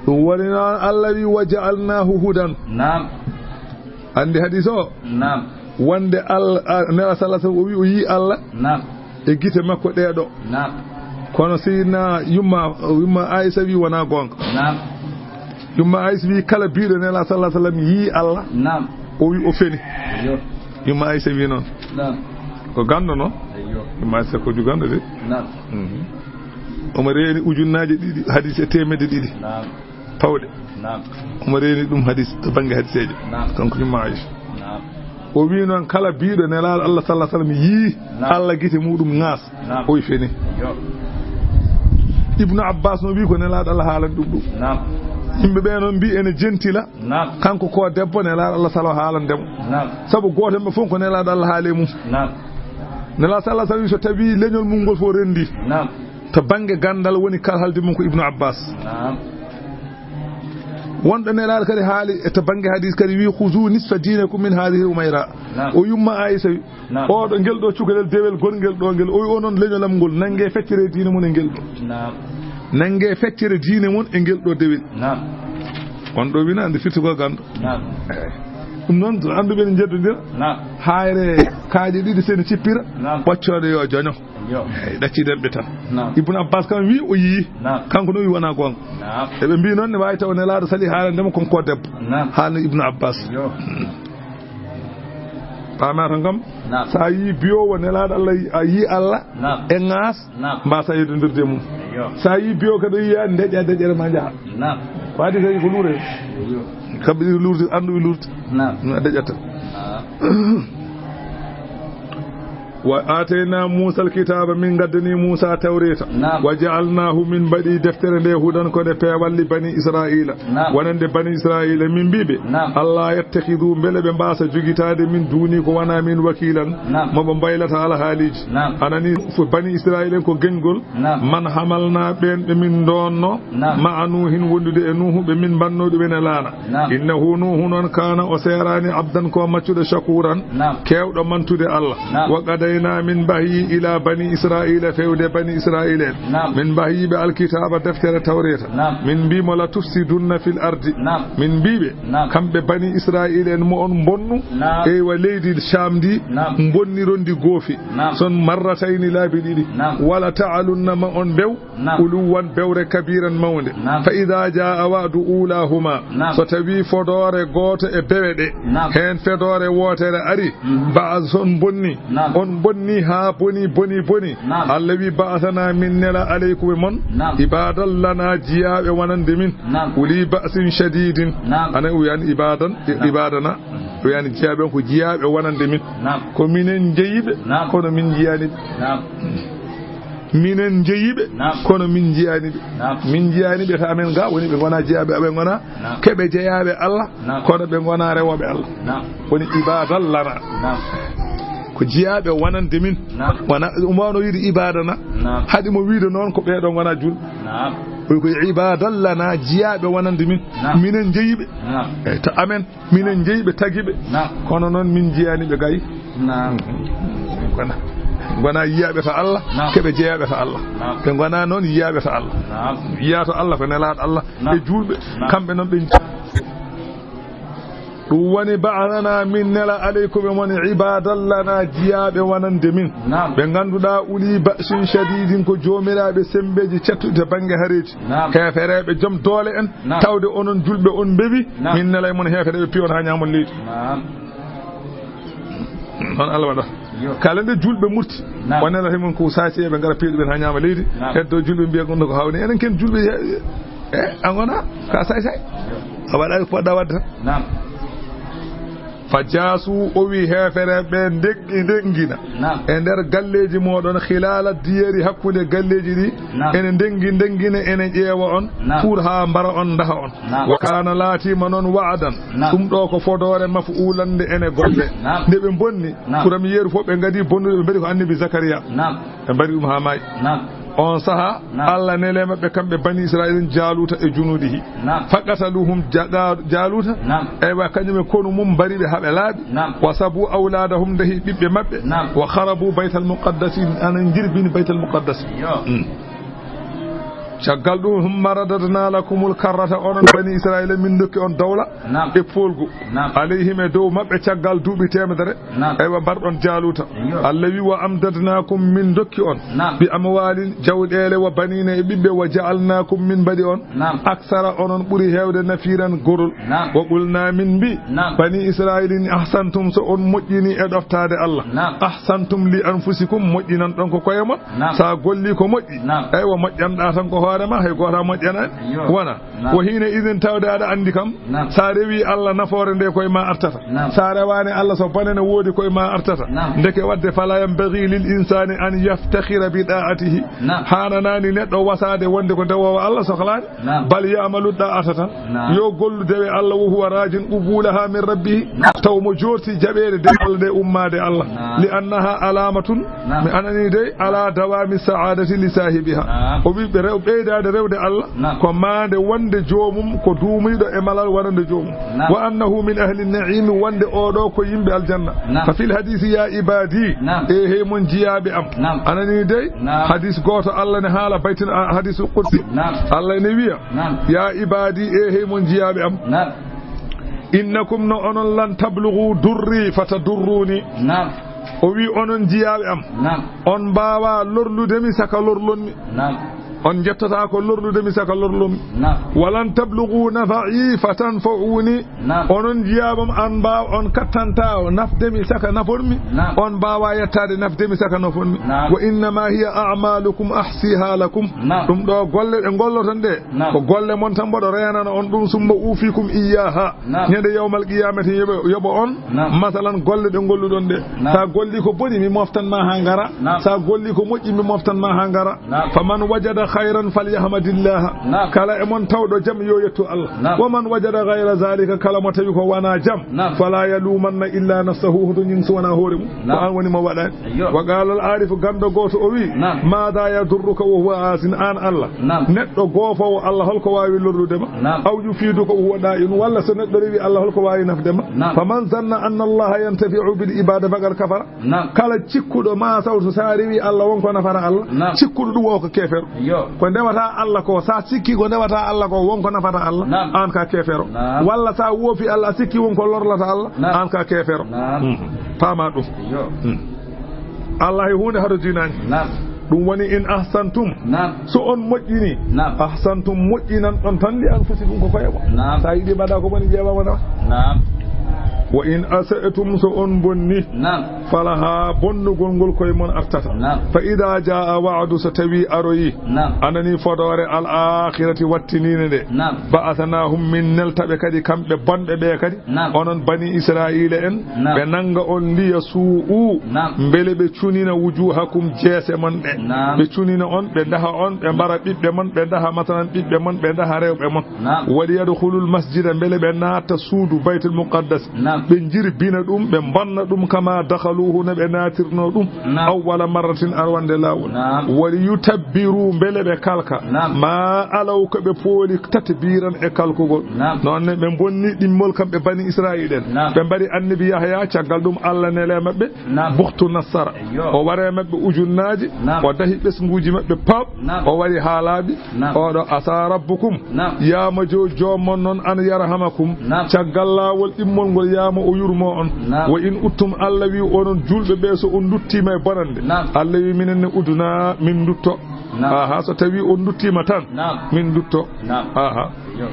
Ɗum woni noon Allah wi, "Wa ja'alnahu hudan." Naam. Anndi hadis o? Naam. Wonde Allah, a, Nela sallallahu alaihi wasallam o wi o yii Allah Naam. e gite makko ɗee ɗo. Naam. Kono Seydina yumma, yumma Aisha wi wonaa goonga. Naam. Yumma Aisha wi kala biiɗo Nela sallallahu alaihi wasallam yii Allah, Naam. o wi o feni. Yo. Yumma Aisha wi noon. Naam. Ko ganndo noon. Eyyo. Yumma Aisha ko juganɗo de. Naam. Mhm. Omo reeni ujunnaaje ɗiɗi hadis e teemedde ɗiɗi. Naam. Pawɗe. Naam. Omo reeni ɗum hadis to bannge hadiseeje. Naam. Kanko yumma Aisha. Naam. O wi noon kala biiɗo Nelaaɗo Allah sallallahu alaihi wasallam yii Naam. Allah gite muɗum ŋaas. Naam. O wi feni. Yo. Ibnu Abbas no wi ko Nelaaɗo Allah haalani ɗum ɗum. Naam. Yimɓe ɓe noon mbi ene jentila. Naam. Kanko ko debbo Nelaaɗo Allah salo haalande mo. Naam. Sabu gooto maɓɓe fof ko Nelaaɗo Allah haali e mum. Naam. Nelaaɗo sallallahu alaihi wasallam so tawi leñol mum ngol fof rendi. Naam. To bannge ganndal woni kalhaldi mum ko Ibnu Abbas. Naam. Wonɗo Nelaaɗo kadi haali e to bannge hadis kadi wi, "Khuzu nisfa dinakum min hadhihi al-humayra." Naam. O yumma Aisha wi, Naam. "Oɗo ngel ɗo cukalel dewel gongel ɗo ngel." O wi, "O noon leñolam ngol, nannge feccere diine mon e ngel ɗo." Naam. "Nannge feccere diine mon e ngel ɗo dewel." Naam. On ɗo wina andi firti ko ganndo. Naam. Eey. Ɗum noon, annduɓe ne njeddondira. Naam. Hayre kaaƴe ɗiɗi sene cippira, Naam. ɓoccooɗe yo joño. Yo. Eey, ɗacciɗen ɓe tan. Naam. Ibnu Abbas kam wi o yii. Naam. Kanko no wi wonaa goonga. Naam. Eɓe mbi noon ne waawi taw Nelaaɗo sali haalande mo kon ko debbo. Naam. Haalno Ibnu Abbas. Yo. Paamata kam, Naam. so a yii biyowo Nelaaɗo Allah, a yii Allah Naam. e ŋaas, Naam. mbasa yeddondirde e mum. Yo. So a yii biyowo kadi o yiya ndeƴa deƴere ma njaha. Naam. Ko adi kadi ko luure. Yo. Kamɓe ɗiɗo luurde, annduɓe luurde. Naam. No a deƴata. Naam. Wa atayna Musa alkitaba, min gaddani Musa tawreta. Naam. Wa ja'alnahu, min mbaɗi deftere nde hudan ko nde peewal li bani Israila. Naam. Wonande bani Israila, min mbiɓe. Naam. Allah yattakhidu, mbele ɓe mbasa jogitade min duni ko wana min wakilan. Naam. Mo ɓe mbaylata alhaaliji. Naam. Anani fo bani Israila en ko geñgol. Naam. Man hamalna, ɓen ɓe min donno. Naam. Ma'a Nuhin, wondude e Nuhu, ɓe min banno ɗum ene laana. Naam. Innahu, Nuhu noon, kana, o serani, abdan, ko maccuɗo, shakuran, Naam. kewɗo mantude Allah. Naam. Wa qadayna, min mbahi, ila bani Israila, fewde bani Israila en. Naam. Min mbahi ɓe alkitaba, deftere tawreta. Naam. Min mbi mo, la tufsidunna fil ardi. Naam. Min mbi ɓe, Naam. kamɓe bani Israila en, mo on bonnu, Naam. eywa leydi Sham ndi, Naam. bonniron ndi goofi. Naam. Son marratayni, laabi ɗiɗi. Naam. Wala ta'alunna, ma on bew, Naam. uluwan, bewre, kabiran, mawnde. Naam. Fa idha jaa wa'du ulahuma, Naam. so tawi fodoore gooto e bewe ɗe, Naam. heen fedoore wootere ari, Mhm. ba'as on bonni, Naam. on bonni haa boni, boni, boni. Naam. Allah wi, ba'athna, min nela, alaykum e mon, Naam. ibadan lana, jiyaaɓe wonande min, Naam. uli ba'sin shadidin. Naam. Ana o wiyani ibadan, Naam. ibadana, o wiyani jiyaaɓe on ko jiyaaɓe wonande min. Naam. Ko minen njeyiɓe, Naam. kono min njiyaani ɓe. Naam. Minen njeyiɓe, Naam. kono min njiyaani ɓe. Naam. Min njiyaani ɓe, ta amen ga woni ɓe ngona jiyaaɓe, ɓe ngona Naam. keɓe jeyaaɓe Allah, Naam. kono ɓe ngona rewooɓe Allah. Naam. Woni ibadan lana. Naam. Ko jiyaaɓe wonande min. Naam. Wona, ɗum wano wiide ibaadana. Naam. Haɗi mo wiide noon ko ɓeeɗo ngona julɓe. Naam. Koy koy ibaadallana, jiyaaɓe wonande min. Naam. Minen jeyiɓe. Naam. E to amen, minen jeyiɓe, tagiɓe. Naam. Kono noon min jiyaani ɓe gay. Naam. Ngona, ngona yiyaaɓe to Allah, naam, keɓe jeyaaɓe to Allah. Naam. Ɓe ngona noon yiyaaɓe to Allah. Naam. Yiyaa to Allah ko nelaaɗo Allah, naam, e julɓe. Naam. Kamɓe noon ɓe Ɗum woni, ba'athana, min nela, alaykum, e mon, ibadallana, jiyaaɓe wonande min. Naam. Ɓe ngannduɗaa, uli ba'sin shadidin, ko joomiraaɓe semmbeeji cattuɗi to bannge hareeji. Naam. Heefereeɓe jom doole en, naam, tawde onon julɓe on mbewi, naam, min nela e mon heefereeɓe piyon haa ñaamon leydi. Naam. Noon Allah waɗa. Yo. Kala nde julɓe murti, naam, o nelata e mon ko saasi eɓe ngara piyo ɗumen haa ñaama leydi. Naam. Heddo julɓe mbiya ɗum ko hawni. Enen ken julɓe, e, e, a ngona, ka say say. Yo. A waɗa ko poɗɗa waɗde tan. Naam. Fa jaasu, o wi heefereɓe ndeŋi, ndeŋina. Naam. E nder galleeji mooɗon, khilala diyari, hakkunde galleeji ɗi. Naam. Ene ndeŋi, ndeŋina, ene ƴeewa on, naam, pour haa mbara on, ndaha on. Naam. Wa kana, laatima noon, wa'adan. Naam. Ɗum ɗo ko fodoore maf'ulan nde ene golle. Naam. Nde ɓe bonni, naam, premier fof ɓe ngadi bonnude, ɓe mbaɗi ko annabi Zakariya. Naam. Ɓe mbaɗi ɗum haa maayi. Naam. On saha, naam, Allah nele maɓɓe kamɓe Bani Israil Jaaluuta e junuudihi. Naam. Faqataluhum, Ja-, Jaaluuta. Naam. Eywa, kañum e konu mum mbari ɓe haa ɓe laaɓi. Naam. Wa sabu awladahum, ndahi ɓiɓɓe maɓɓe. Naam. Wa kharabu Baytal Muqaddasi, ana njirbini Baytal Muqaddasi. Yo. Mm. Caggal ɗum, humma radadna lakumul karrata, onon Bani Israila, min dokki on dawla, naam, e poolgu, naam, alayhim, e dow maɓɓe, caggal duuɓi teemedere. Naam. Eywa, mbarɗon Jaaluuta. Eyyo. Allah wi, "Wa amdadnakum, min dokki on, naam, bi amwalin, jawɗeele, wa banina, e ɓiɓɓe, wa ja'alnakum, min mbaɗi on, naam, aksara, onon ɓuri heewde, nafiran, gorol." Naam. Wa qulna, min mbi, naam, Bani Israila, in ahsantum, so on moƴƴini e ɗoftaade Allah, naam, ahsantum li anfusikum, moƴƴinan ɗon ko koye mon. Naam. Sa golli ko moƴƴi, naam, eywa, moƴƴanɗa tan ko hoore ma, hay gooto a moƴƴanaani. Yo. Wona. Naam. Wa hina idin, tawde aɗa anndi kam, naam, sa rewi Allah, nafoore nde koye ma artata. Naam. Sa rewaani Allah, so bone ne woodi, koye ma artata. Naam. Ndeke wadde, fala yanbaghi lil insani an yaftakhira bi da'atihi. Naam. Haananaani neɗɗo wasaade wonde ko dewoowo Allah sohlaani. Naam. Bal ya'malu da'ata tan. Naam. Yo gollu dewe Allah, wa huwa rajin qubulaha min rabbihi. Naam. Taw mo jorti jaɓeede dewe Allah nde ummaade Allah. Naam. Li annaha alamatun. Naam. Mi anani dey, ala dawami sa'adati li sahibiha. Naam. O wi ɓe rew-, ɓeydaade rewde Allah, naam, ko maande wonde joomum ko duumiiɗo e malal wonande joomum. Naam. Wa annahu min ahli na'imi, wonde oɗo ko yimɓe aljanna. Naam. Fa fil hadisi, ya ibadi, naam, e hey mon jiyaaɓe am. Naam. Anani dey, naam, hadis gooto Allah ne haala baytin, a, hadisul qudsi. Naam. Allah ne wiya, naam, ya ibadi, e hey mon jiyaaɓe am. Naam. Innakum, no onon, lan tablughu durri fatadurruni. Naam. O wi, onon jiyaaɓe am, naam, on mbaawa lorlude mi saka lorlon mi. Naam. On njettata ko lorlude mi saka lorlon mi. Naam. Walan tablughu nafa'i fatanfa'uni. Naam. Onon jiyaaɓe am, on mbaaw-, on kattanta o nafde mi saka nafon mi. Naam. On mbaawa yettaade nafde mi saka nafon mi. Naam. Wa innama hiya a'malukum ahsiha lakum. Naam. Ɗum ɗo golle ɗe ngolloton ɗe, naam, ko golle mon tan, mboɗo reenana on ɗum, summa ufikum iyyaha. Naam. Ñande yawmal qiyamati yoɓo, yoɓo on, naam, masalan golle ɗe ngolluɗon ɗe. Naam. Sa golli ko boni, mi moftan ma ha ngara. Naam. Sa golli ko moƴƴi, mi moftan ma ha ngara. Naam. Faman wajada khayran falyahmadillaha. Naam. Kala e mon tawɗo jam, yo yettu Allah. Naam. Wa man wajada ghayra zalika, kala mo tawi ko wona jam, naam, fala yalumanna illa nafsahu, hoto ñin so wona hoore mum. Naam. Ko an woni mo waɗani. Ayyo. Wa qala al arifu, ganndo gooto o wi, naam, mada yadurruka wa huwa asin, an Allah. Naam. Neɗɗo goofoowo Allah, holko waawi lorlude ma? Naam. Aw yufiduka wa huwa da'in, walla so neɗɗo rewi Allah, holko waawi nafde ma? Naam. Faman zanna anna Allah yantafi'u bil ibada faqad kafara. Naam. Kala cikkuɗo ma sawto sa rewi Allah wonko nafata Allah, naam, cikkuɗo ɗum o ko keefeero. Yo. Ko ndewata Allah ko, sa sikki ko ndewata Allah ko wonko nafata Allah, naam, an ka keefeero. Naam. Walla sa woofi Allah, a sikki wonko lorlata Allah, naam, an ka keefeero. Naam. Hmm. Paama ɗum. Yo. Hmm. Allah e huunde hado dinaani. Naam. Ɗum woni, in ahsantum. Naam. So on moƴƴini. Naam. Ahsantum, moƴƴinan ɗon tan li anfusikum, ko koye mon. Naam. Sa yiɗi mbaɗa ko boni, ƴeewa wona. Naam. Wa in asa'tum, so on bonni. Naam. Falaha, bonnugol ngol koye mon artata. Naam. Fa ida jaa wa'du, so tawi aroyi. Naam. Anani fodoore al akhirati, wattiniinde nde. Naam. Ba'athnahum, min nelta ɓe kadi kamɓe bonɓe ɓe kadi. Naam. Onon Bani Israila en, naam, ɓe nanga on, liya su'u, naam, mbele ɓe cunina wujuhakum, jeese mon ɗe. Naam. Ɓe cunina on, ɓe ndaha on, ɓe mbara ɓiɓɓe mon, ɓe ndaha masalan ɓiɓɓe mon, ɓe ndaha rewɓe mon. Naam. Wal yadkhulul masjida, mbele ɓe naata suudu Baytul Muqaddas. Naam. ɓe njirbina ɗum, ɓe mbonna ɗum, kama dakhaluhu, no ɓe naatirno ɗum, Naam. awwala marratin, arwande laawol. Naam. Wa liyutabbiru, mbele ɓe kalka, Naam. ma alaw, ko ɓe pooli, tatbiran, e kalkugol. Naam. Noon ne ɓe mbonni ɗimmol kamɓe Bani Israa'iila en. Naam. Ɓe mbari Annabi Yahya, caggal ɗum Allah nele maɓɓe Naam. Bukhtu Nassara. Eyyo. O ware maɓɓe ujunnaaji, Naam. o dahi ɓesnguuji maɓɓe pap, Naam. o wari haalaaɓe, Naam. oɗo asa rabbukum, Naam. yaama jo-, joomon noon, an yarhamakum, Naam. caggal laawol ɗimmol ngol yaama o yurmo on. Naam. Wa in uttum, Allah wi onon juulɓe ɓe, so on nduttiima e bonande, Naam. Allah wi minen ne uduna, min ndutto. Naam. Aha, so tawi on nduttiima tan, Naam. min ndutto. Naam. Aha. Yo.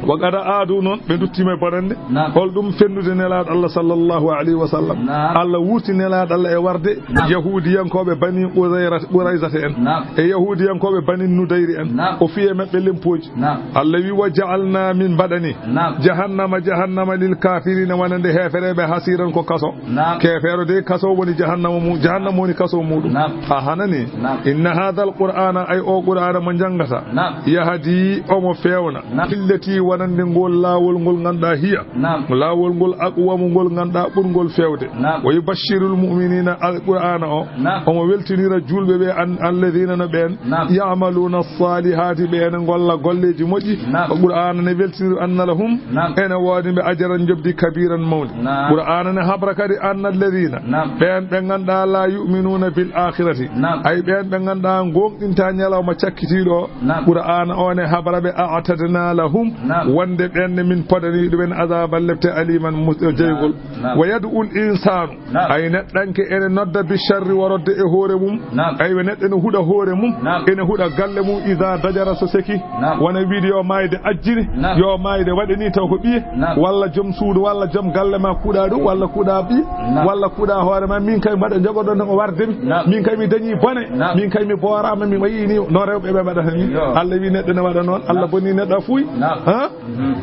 Wa qad aadu, noon ɓe nduttiima e bonande. Naam. Hol ɗum fennude Nelaaɗo Allah sallallahu alayhi wa sallam? Naam. Allah wurti Nelaaɗo Allah e warde Naam. Yahuudiyankooɓe Bani Uzayra-, Qurayzata en, Naam. e Yahuudiyankooɓe Bani Nudayri en. Naam. O fiye maɓɓe lempooji. Naam. Allah wi, "Wa ja'alna, min mbaɗani Naam. jahannama, jahannama lil kaafiriina, wonande heefereɓe, hasiiran, ko kaso." Naam. Keefeero de kaso woni jahannama mu-, jahannama woni kaso muɗum. Naam. A hanani? Naam. Inna hadha al-Qur'ana, ay o Qur'ana mo njangata. Naam. Yahdi, omo fewna. Naam. Illati, wonande ngol laawol ngol ngannduɗaa hiya. Naam. Laawol ngol aqwamu ngol ngannduɗaa ɓurngol fewde. Naam. Wa yubashshirul mu'minina, al-Qur'ana o. Naam. Omo weltinira juulɓe ɓe an, alladhina no ɓeen. Naam. Ya'maluna as-salihati, ɓe ene ngolla golleeji moƴƴi. Naam. O Qur'ana ne weltinira anna lahum. Naam. Ene woodi ɓe ajaran njoɓdi kabiran mawndi. Naam. Qur'ana ne habra kadi anna alladhina. Naam. Ɓeen ɓe ngannduɗaa la yu'minuna bil akhirati. Naam. Ay ɓeen ɓe ngannduɗaa goongɗinta ñalawma cakkitiiɗo o. Naam. Qur'ana o ne habra ɓe a'tadna lahum. Naam. Wonde ɓeen ne min podani ɗumen azaban lepte aliman mus-, jeygol. Naam. Wa yad'ul insanu. Naam. Ay neɗɗanke ene nodda bi sharri warodde e hoore mum. Naam. Aywa neɗɗo ene huɗa hoore mum. Naam. Ene huɗa galle mum iza dajara so seki. Naam. Wona wiide yo maayde ajjini. Naam. Yo maayde waɗe ni taw ko ɓiye. Naam. Walla joom suudu walla joom galle ma kuuɗa ɗum walla kuuɗa ɓiye. Naam. Walla kuuɗa hoore ma min kay mbaɗa jogoɗo no o warde mi. Naam. Min kay mi dañi bone. Naam. Min kay mi boorama mi wayi ni no rewɓe ɓe mbaɗata ni. Yo. Allah wi neɗɗo ne waɗa noon. Allah Naam. Bonni neɗɗo fuy. Naam. Ha? Mhm.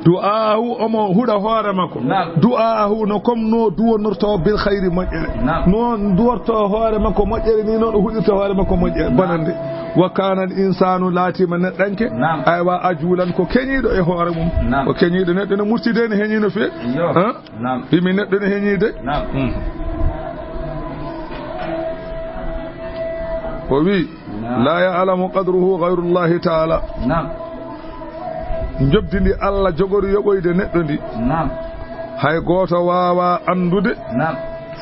Du'aahu, omo huɗa hoore makko. Naam. Du'aahu no comme no duwonorto bil khayri moƴƴere. Naam. No duworto hoore makko moƴƴere ni noon o huɗirta hoore makko moƴƴere. Naam. Bonande. Wa kana al insanu laatima neɗɗanke. Naam. Aywa ajulan ko keñiiɗo e hoore mum. Naam. Ko keñiiɗo neɗɗo no murtide ne heñi no fe. Yo. Hein? Naam. Wimi neɗɗo ne heñiide. Naam. Hmm. O wi. Naam. La ya'lamu qadruhu ghayrullahi ta'ala. Naam. Njoɓdi ndi Allah jogori yoɓoyde neɗɗo ndi. Naam. Hay gooto waawaa anndude Naam.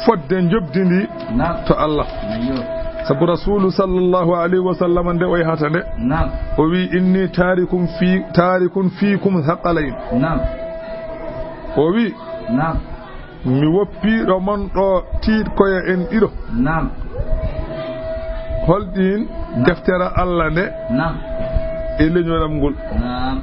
fodde njoɓdi ndi Naam. To Allah. Ayyo. Sabu Rasuulu sallallahu alayhi wa sallam nde o yahata nde, Naam. o wi, "Inni taarikun fi, taarikun fiikum thaqalayn." Naam. O wi, Naam. Mi woppiiɗo mon ɗo tiiɗkoye en ɗiɗo. Naam. Holɗin? Naam. Deftere Allah nde Naam. e leñoram ngol. Naam.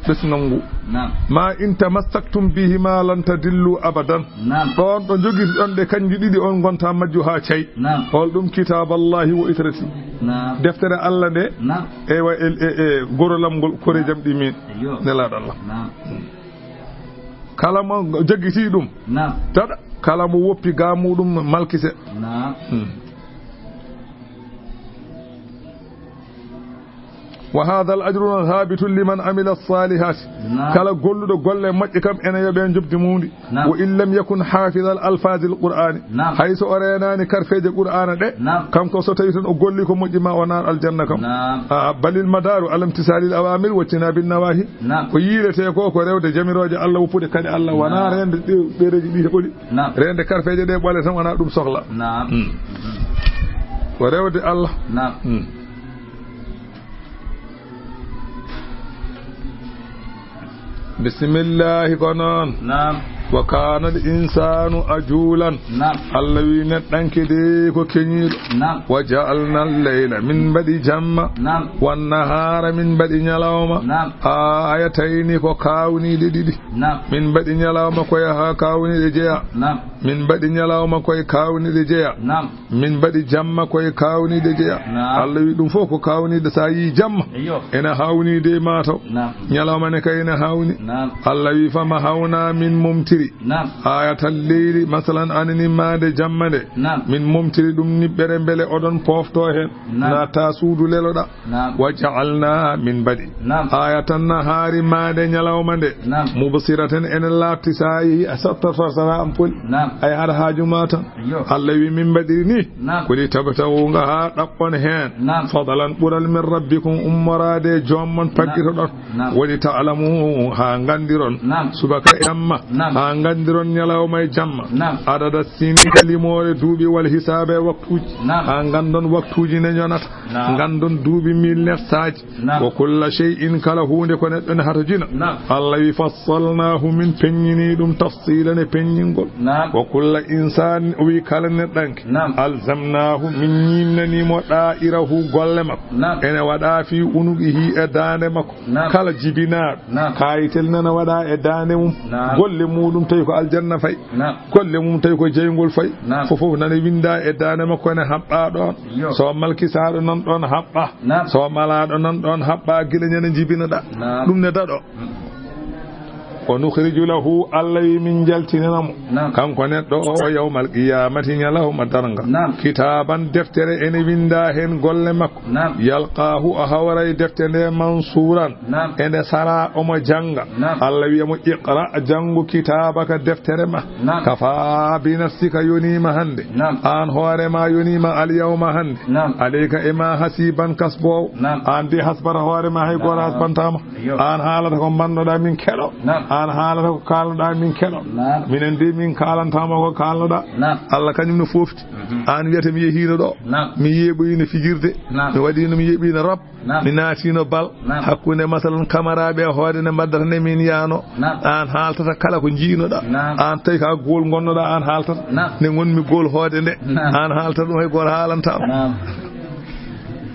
Ɓesngal ngu. Naam. Ma in tamassaktum bihima lan tadillu abadan. Naam. Ɗon ɗo njogitiɗon ɗe kanji ɗiɗi on ngonta majju haa cay. Naam. Hol ɗum kitaballahi wo itrati. Naam. Deftere Allah nde Naam. e wa-, e, e, e gorolam ngol korejam ɗi min. Yo. Nelaaɗo Allah. Naam. Kala mo jaggitii ɗum, Naam. Taɗa, kala mo woppi ga muɗum malkise. Naam. Hmm. Wa hadha al ajru thabitun liman amila salihati. Naam. Kala golluɗo golle moƴƴe kam ene yoɓe njoɓdi mundi. Naam. Wa in lam yakun hafiza al alfazi al qur'ani. Naam. Hay so o reenaani karfeeje Qur'aana ɗe, Naam. kanko so tawi tan o golli ko moƴƴi ma o naar aljanna kam. Naam. A, balil madaru alam tisalil awamir wa tinabil nawahi. Naam. Ko yiiletee ko, ko rewde jamirooje Allah, woppude kadi Allah, wonaa Naam. reende ɗe-, ɗereeji ɗi ɓoli. Naam. Reende karfeeje ɗe ɓole tan wonaa ɗum sohla. Naam. Hmm. Ko rewde Allah. Naam. Hmm. Bisimillahi ko noon. Naam. Wa kana al insanu ajulan. Naam. Allah wi neɗɗanke de ko keñiiɗo. Naam. Wa ja'alna al-layla, min mbaɗi jamma. Naam. Wan nahara, min mbaɗi ñalawma. Naam. Ayatayni, ko kawniiɗe ɗiɗi. Naam. Min mbaɗi ñalawma koye ha kawniiɗe jeya. Naam. Min mbaɗi ñalawma koye kawniiɗe jeya. Naam. Min mbaɗi jamma koye kawniiɗe jeya. Naam. Allah wi ɗum fof ko kawniiɗe, sa yi jamma. Eyyo. Ene hawni de mataw. Naam. Ñalawma ne kay ene hawni. Naam. Allah wi fama hawna min mumti Naam. Aayatan leyli, masalan, anani maande jamma nde. Naam. Min momtiri ɗum niɓɓere mbele oɗon pooftoo heen. Naam. Naata suudu leloɗa. Naam. Wa ja'alna, min mbaɗi. Naam. Aayatan nahaari, maande ñalawma nde. Naam. Mubsiratan, ene laaɓti, so a yehi a sattorto sara ampol. Naam. Ay haɗa haaju ma tan. Yo. Allah wi min mbaɗiri ni. Naam. Ko li tabtagu, nga haa ɗaɓɓon heen. Naam. Fadlan, ɓural, min rabbikum, ummoraade e joom mon, naam, paggitoɗon. Naam. Woni ta'lamu, haa nganndiron. Naam. Subaka e jamma, naam, haa nganndiron ñalawma e jamma. Naam. Adada sinin, limoore duuɓi, wal hisaabe waktuuji. Naam. Haa nganndon waktuuji ne ñonata. Naam. Nganndon duuɓi mil nefsaaji. Naam. Wa kulla shay'in, kala huunde ko neɗɗo ne hatojina. Naam. Allah wi, fassalnaahu, min peññini ɗum, tafsiilan, e peññingol. Naam. Wa kulla insaan, o wi kala neɗɗanke. Naam. Alzamnaahu, min ñiimnani mo, daa'irahu, golle makko. Naam. Ene waɗa fi unuqihi, e daande makko. Naam. Kala jibinaaɗo, naam, kaayitel nana waɗa e daande mum. Naam. Golle muɗum tawi ko aljanna fay. Naam. Golle mum tawi ko jeyngol fay. Naam. Fof fof nana winnda e daande makko, ene haɓɓa ɗoon. Yo. So malkisaaɗo nan ɗoon haɓɓa. Naam. So malaaɗo nan ɗoon haɓɓa, gila ñande jibinoɗa. Naam. Ɗum ne daɗo. Mm. Wa nukhriju lahu, Allah wi min njaltinana mo. Naam. Kanko neɗɗo o, yawmal qiyamati, ñalawma darnga. Naam. Kitaaban, deftere ene winnda heen golle makko. Naam. Yalqaahu, o hawray defte nde mansuuran. Naam. Ene sara omo jannga. Naam. Allah wiya mo, iqra, janngu kitaabaka, deftere ma. Naam. Kafa bi nafsika, yoniima hannde. Naam. Aan hoore ma yoniima al yawma hannde. Naam. Alayka e ma hasiban, kasboowo. Naam. Aan de hasbata hoore ma, hay gooto, naam, hasbantaa ma. Yo. Aan haalata ko mbannoɗaa, min keɗo. Naam. Aan haalata ko kaalnoɗaa, min keɗo. Naam. Minen de min kaalantaa ma ko kaalnoɗaa. Naam. Allah kañum no foofti. Mhm. Aan wiyata mi yehiino ɗo. Naam. Mi yeeɓoyiino fijirde. Naam. Mi waɗiino, mi yeeɓiino rap. Naam. Mi naatiino bal. Naam. Hakkunde, masalan, kamaraaɓe e hoore nde mbaddata nde min yaano. Naam. Aan haaltata kala ko njiinoɗaa. Naam. Aan tawi ko gool ngonnoɗaa, aan haaltata. Naam. Nde ngonmi gool hoode nde. Naam. Aan haaltata ɗum, hay gooto haalantaa ma. Naam.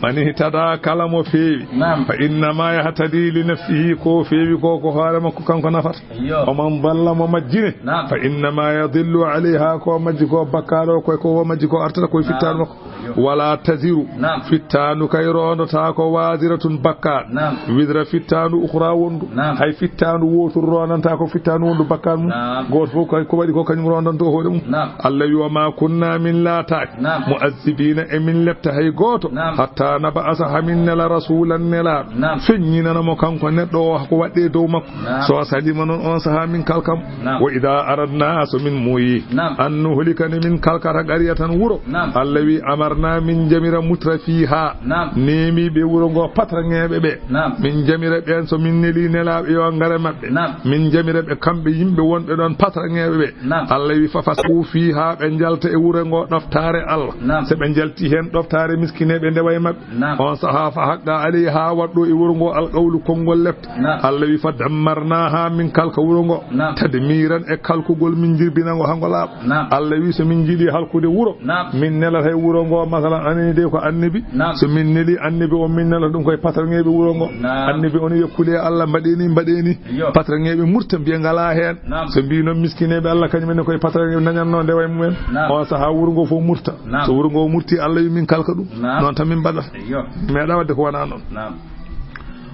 Man ihtada, kala mo feewi. Naam. Fa innama yahtadi li nafsihi, ko feewi ko, ko hoore makko kanko nafata. Yo. Wa man dalla, mo majjini. Naam. Fa innama yadillu alayha, ko majji ko bakkaaɗo, ko, ko o majji ko artata ko e fittaandu makko. Yo. Wala taziru. Naam. Fittaandu kay rondotaako, waziratun, bakkaat. Naam. Wizra, fittaandu, ukhra, wondu. Naam. Hay fittaandu wootu rondantaako fittaandu wondu bakkaat mum. Naam. Gooto fof kay ko waɗi ko kañum rondanto hoore mum. Naam. Allah wi, wa ma kunna, min laataaki. Naam. Mu'azzibina, e min lepta hay gooto. Naam. Hatta nab'asa, haa min nela, rasulan, nelaaɗo. Naam. Feññinana mo kanko neɗɗo o ko waɗɗe dow makko. Naam. So salima noon, on sahaa min kalka mo. Naam. Wa idha aradna, so min muuyi. Naam. An nuhlika, nde min kalkata, qaryatan, wuro. Naam. Allah wi, amarna, min jamira, mutrafiha. Naam. Neemiiɓe wuro ngo, patraŋeeɓe ɓe. Naam. Min jamira ɓeen, so min neli nelaaɓe yo ngare maɓɓe. Naam. Min jamira ɓe kamɓe yimɓe wonɓe ɗoon, patraŋeeɓe ɓe. Naam. Allah wi, fa fasaqu fiha, ɓe njalta e wuro ngo ɗoftaare Allah. Naam. So ɓe njalti heen ɗoftaare, miskineeɓe ndewa e maɓɓe. Naam. On sahaa, fa haqqa alayha, waɗɗo e wuro ngo alqawlu, konngol lepte. Naam. Allah wi, fa dammarnaha, min kalka wuro ngo. Naam. Tadmiran, e kalkugol, min jirbina ngo haa ngo laaɓa. Naam. Allah wi, so min njiɗi halkude wuro, naam, min nelata e wuro ngo, masalan, anani de ko annabi. Naam. So min neli annabi o, min nelata ɗum koye patraŋeeɓe wuro ngo. Naam. Annabi on wiya, kule Allah, mbaɗe ni, mbaɗe ni. Yo. Patraŋeeɓe murta, mbiya ngalaa heen. Naam. So mbi noon miskineeɓe Allah, kañum en koye patraŋeeɓe dañatnoo ndewa e mumen. Naam. On sahaa wuro ngo fof murta. Naam. So wuro ngo murti, Allah wi, min kalka ɗum. Naam. Noon tan min mbaɗata. Yo. Meeɗa waɗde ko wonaa noon. Naam.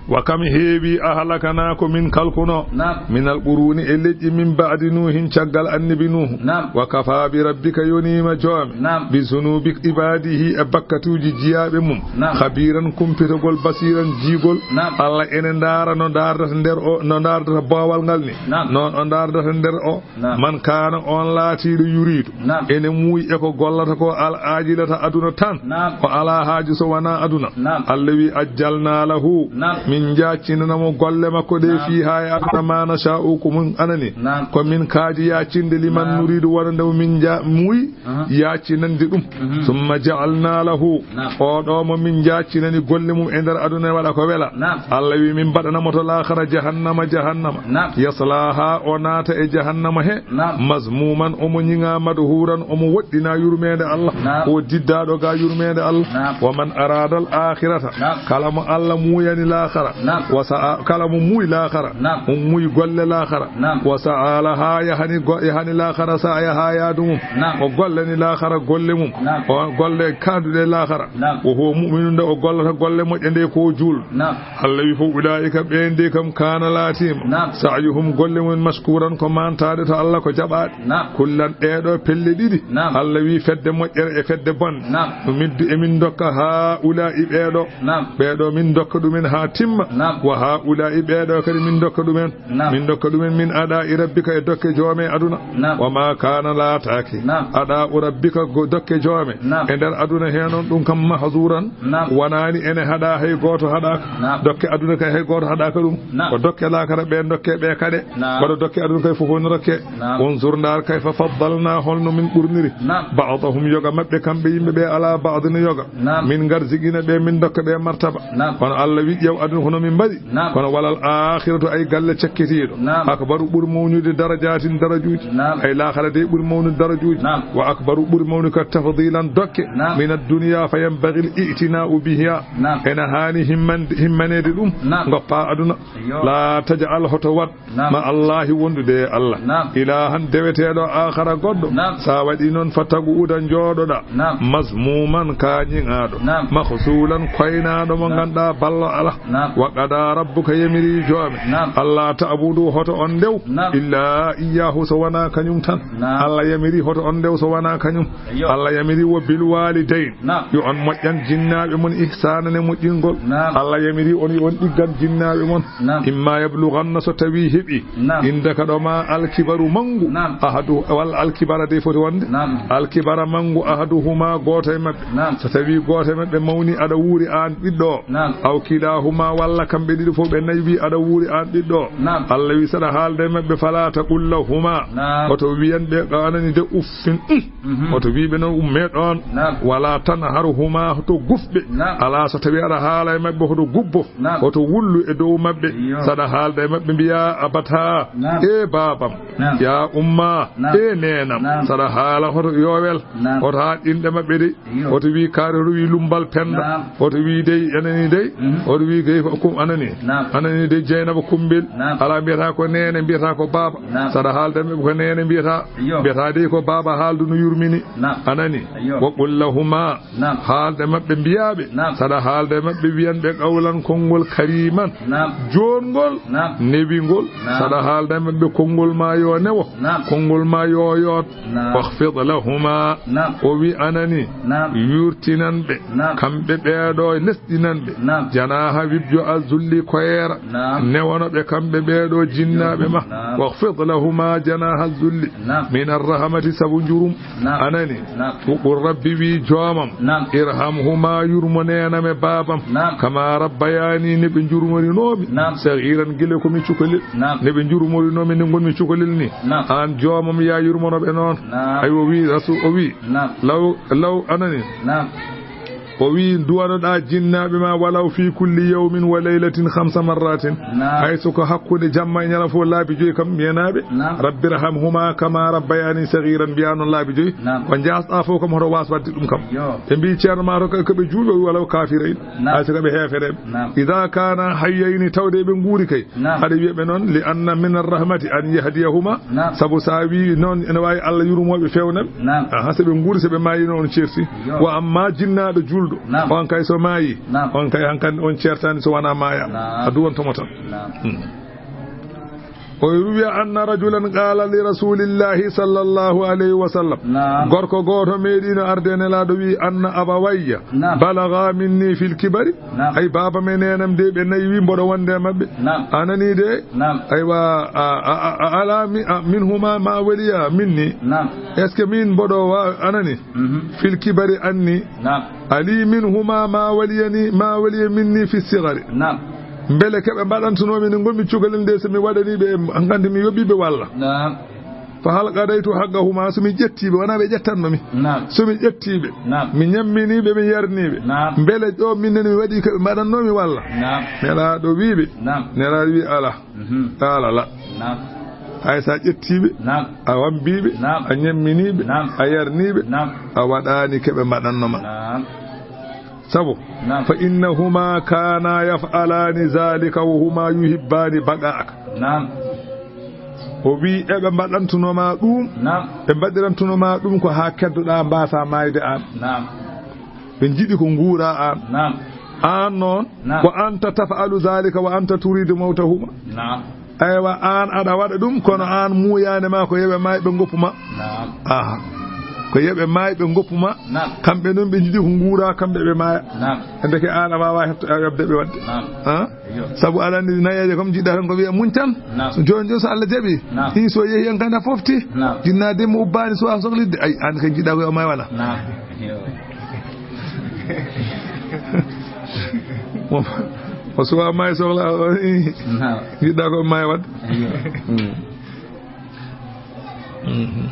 Wa kam heewi, ahlakana, ko min kalkuno. Naam. Minal quruni, e leƴƴi, min ba'di Nuuhin, caggal annabi Nuuhu. Naam. Wa kafa bi rabbika, yoniima joome. Naam. Bi zunubi ibadihi, e bakkatuuji jiyaaɓe mum. Naam. Khabiran, kumpitagol, basiran, jiigol. Naam. Allah ene ndaara no ndaardata nder o, no ndaardata boowal ngal ni. Naam. Noon o ndaardata nder o. Naam. Man kaana, on laatiiɗo yuriidu. Naam. Ene muuyi e ko gollata ko, al aajilata, aduna tan. Naam. O alaa haaju so wonaa aduna. Naam. Allah wi, ajjalna lahu. Naam. Min jaaccinana mo golle makko ɗe, naam, fiihaa e aduna, ma nasha'u, ko min anani. Naam. Ko min kaaji yaaccinde, liman, naam, nuriidu, wonande mo min ja-, muuyi, aha, yaaccinande ɗum. Mhm. Summa ja'alna lahu. Naam. Oɗo mo min jaaccinani golle mum e nder aduna, waɗa ko wela. Naam. Allah wi, min mbaɗana mo to laakhara jahannama, jahannama. Naam. Yaslaha, o naata e jahannama he. Naam. Mazmuman, omo ñiŋa, madhuran, omo woɗɗina yurmeende Allah. Naam. O diddaaɗo ga yurmeende Allah. Naam. Wa man arada al akhirata. Naam. Kala mo Allah muuyani laakhara. Naam. Wa sa'a, kala mo muuyi laakhara. Naam. Mo muuyi golle laakhara. Naam. Wa sa'a laha, yahani go-, yahani laakhara, sa'a yaha yaadu mum. Naam. O gollani laakhara golle mum. Naam. O golle kaanduɗe laakhara. Naam. Wa huwa mu'minun, nde o gollata golle moƴƴe nde ko o juul. Naam. Allah wi fof, ulaa'ika, ɓeen de kam, kaana laatiima. Naam. Sa'yuhum, golle mum, mashkuuran, ko mantaade to Allah, ko jaɓaade. Naam. Kullan, ɗee ɗoo pelle ɗiɗi. Naam. Allah wi fedde moƴƴere e fedde bonde. Naam. Numiddu, emin ndokka haa'ulaa'i ɓee ɗoo. Naam. Ɓee ɗoo min ndokka ɗumen haa timma. Naam. Wa haa'ulaa'i ɓee ɗoo kadi min ndokka ɗumen. Naam. Min ndokka ɗumen min adaa'i rabbika e dokke joome aduna. Naam. Wa maa kaana laataaki. Naam. Adaa'u rabbika go dokke joome. Naam. E nder aduna hee noon ɗum kam mahzuuran. Naam. Wanaani ene haɗa hay gooto haɗaaka. Naam. Dokke aduna kay hay gooto haɗaaka ɗum. Naam. Ko dokke laakara ɓe dokke ɓe kaɗe. Naam. Kono dokke aduna kay fof woni rokke. Naam. Unzur, ndaar, kayfa faddalnaa, holno min ɓurniri. Naam. Ba'dahum, yoga maɓɓe kamɓe yimɓe ɓe, alaa ba'din, yoga. Naam. Min ngarjigina ɓe, min dokka ɓe martaba. Naam. Kono Allah wi ƴeew aduna hono min mbaɗi. Naam. Kono walal aakhiratu, ay galle cakkitiiɗo. Naam. Akbaru, ɓuri mawnude darajaatin darajuuji. Naam. Ay laakhara de ɓuri mawnude darajuuji. Naam. Wa akbaru, ɓuri mawnude ka tafdilan dokke. Naam. Min ad-dunya fa yanbaghi al-i'tina'u biha. Naam. Ene haani himmande, himmaneede ɗum. Naam. Ngoppa aduna. Yo. La taj'al, hoto waɗ. Naam. Ma Allahi, wondude e Allah. Naam. Ilahan, deweteeɗo, aakhara, goɗɗo. Naam. Sa waɗi noon, fa taq'uda, jooɗoɗa. Naam. Mazmuman, ka ñiŋaaɗo. Naam. Makhzulan, koynaaɗo mo Naam. ngannduɗaa ballo alaa. Naam. Wa qada rabbuka, yamiri joome. Naam. Alla ta'budu, hoto on ndew. Naam. Illa iyyahu, so wonaa kañum tan. Naam. Alla yamiri hoto on ndew so wonaa kañum. Yo. Alla yamiri wo bil walidayn. Naam. Yo on moƴƴan jinnaaɓe mon ihsaanan e moƴƴingol. Naam. Alla yamiri on yo on ɗiggan jinnaaɓe mon. Naam. Imma yablughanna, so tawi heɓi. Naam. Indaka ɗo ma alkibaru manngu. Naam. Ahadu, walla alkibara de foti wonde. Naam. Alkibara manngu ahaduhuma gooto e maɓɓe. Naam. So tawi gooto e maɓɓe mawni aɗa wuuri aan ɓiɗɗo o. Naam. Aw kilahuma walla kamɓe ɗiɗo fof ɓe nayi wi aɗa wuuri aan ɓiɗɗo o. Naam. Alla wi saɗa haalda e maɓɓe fala taqul lahuma. Naam. Oto wiyan ɓe anani de uffin. Um. Mhm. Oto wi ɓe noon umme ɗoon. Naam. Wala tanharhuma, hoto gufɓe. Naam. Alaa so tawi aɗa haala e maɓɓe hoto gubbo. Naam. Hoto wullu e dow maɓɓe. Iyo. Saɗa haalda e maɓɓe mbiya abata. Naam. E baabam. Naam. Ya umma. Naam. E neenam. Naam. Saɗa haala hoto yowel. Naam. Hoto haa inɗe maɓɓe de. Iyo. Hoto wi kaari, hoto wi lumbal penda. Naam. Hoto wi dey anani dey. Mhm. Hoto wi gay kum anani. Naam. Anani dey Jeynaba Kumbel. Naam. Alaa mbiyata ko neene, mbiyata ko baaba. Naam. Saɗa haalda e maɓɓe ko neene mbiyata. Iyo. Mbiyata dey ko baaba haaldu no yurmini. Naam. Anani. Iyo. Wa qul lahuma. Naam. Haalda e maɓɓe mbiya ɓe. Naam. Saɗa haalda e maɓɓe wiyan ɓe qawlan konngol kariman. Naam. Joongol. Naam. Newingol. Naam. Saɗa haalda e maɓɓe konngol ma yo newo. Naam. Konngol ma yo yoot. Naam. Wakhfid lahuma. Naam. O wi anani. Naam. Yurtinan ɓe. Naam. Kamɓe ɓeeɗo lesɗinan ɓe. Naam. Janaha wibjo a zulli koyeera. Naam. Newono ɓe kamɓe ɓeeɗo jinnaaɓe ma. Naam. Wakhfid lahuma janaha zulli. Naam. Min arrahmati sabu njurum. Naam. Anani. Naam. Ko, ko Rabbi wi joomam. Naam. Irhamhuma, yurmo neenam e baabam. Naam. Kama rabbayani, ne ɓe njurmorinoomi. Naam. Saghiran, gila ko mi cukalel. Naam. Ne ɓe njurmorinoomi ne ngonmi cukalel ni. Naam. Aan joomam ya yurmono ɓe noon. Naam. Aywa wi Rasul o wi. Naam. Law, law anani. Naam. O wi duwanoɗa jinnaaɓe ma walaw fi kulli yawmin wa laylatin khamsa marratin. Naam. Hay so ko hakkunde jamma e ñalawma fof laabi joyi kam mbiyanaaɓe. Naam. Rabbi rahamhuma kama rabbayani saghiran mbiya noon laabi joyi. Naam. Ko jaasɗa fof kam hoto waas wadde ɗum kam. Yo. Ɓe mbi ceerno ma to ko ɓe juulɓe walaw kafirayn. Naam. Hay so ko ɓe heefereɓe. Naam. Idha kana hayyayni tawde ɓe nguuri kay. Naam. Aɗa wiya ɓe noon li anna min arrahmati an yahdiyahuma. Naam. Sabu sa wi noon ene wawi Allah yurmoɓe fewnaɓe. Naam. Aha, so ɓe nguuri so ɓe mayi noon on certi. Yo. Wa amma jinnaaɗo julɗo. Naam. On kay so maayi. Naam. On kay hankandi on ceertaani so wonaa maaya. Naam. A duwanto mo tan. Naam. Hmm. O ruwiya anna rajulan qala li rasulillahi sallallahu alayhi wa sallam. Naam. Gorko gooto meeɗiino arde nelaaɗo wi anna abawayya. Naam. Balaga minni fil kibari. Naam. Ay baaba me neenam de ɓe nayi wi mboɗo wonde e maɓɓe. Naam. A nani de. Naam. Aywa a, a, a, a ala mi, a, minhuma ma waliya minni. Naam. Est-ce que min mboɗo wa anani? Mhm. Fil kibari anni. Naam. Ali minhuma ma waliyani, ma waliya minni fi sigari. Naam. Mbele keɓe mbaɗantunoomi nde ngonmi cukalel nde so mi waɗani ɓe, hankandi mi yoɓi ɓe walla. Naam. Fa hal qadaytu haqqahuma, so mi ƴettiiɓe, wona ɓe ƴettanno mi. Naam. So mi ƴettiiɓe, Naam. mi ñamminiiɓe, mi yarniiɓe. Naam. Mbele ɗo min nene mi waɗi ko ɓe mbaɗannoomi walla? Naam. Nelaaɗo wiiɓe. Naam. Nelaaɗo wi ala. Mhm. Ala la. Naam. Hay sa ƴettiiɓe, Naam. a wambiiɓe, Naam. a ñamminiiɓe, Naam. a yarniiɓe, Naam. a waɗaani ko ɓe mbaɗanno ma. Naam. Sabu, نعم. فإنهما كانا يفعلان ذلك وهما يحبان بقاءك. نعم. O wi, eɓe mbaɗantuno ma ɗum, نعم. Ɓe mbaɗirantuno ma ɗum ko haa keddoɗaa, mbaasaa maayde aan. نعم. Ɓe njiɗi ko nguuraa aan. نعم. Aan noon, نعم. وأنت تفعل ذلك وأنت تريد موتهما. نعم. Aywa, aan aɗa waɗa ɗum, kono aan muuyaande ma ko yo ɓe maay, ɓe ngoppu ma. Naam. Aha. Ko yo ɓe maay, ɓe ngoppu ma. Naam. Kamɓe noon ɓe njiɗi ko nguuraa, kamɓe ɓe maaya. Naam. E ndeke aan a waawaa heɓto-, a yoɓde ɓe waɗde. Naam. Ha? Iyo. Sabu aɗa anndi nayeeje kam njiɗɗaa tan ko wiya muñ tan. Naam. Jooni jooni so Allah jaɓi. Naam. Ɗin so yehi en kadi a fofti. Naam. Jinnaaɗo mo ubbaani so a sohlitde. Ay, aan kay njiɗɗaa ko yo maay wala. Naam. Iyo. Mo, mo suwa maay sohla, o, i. Naam. Njiɗɗaa ko maay waɗ. Iyo. Mm. Mhm.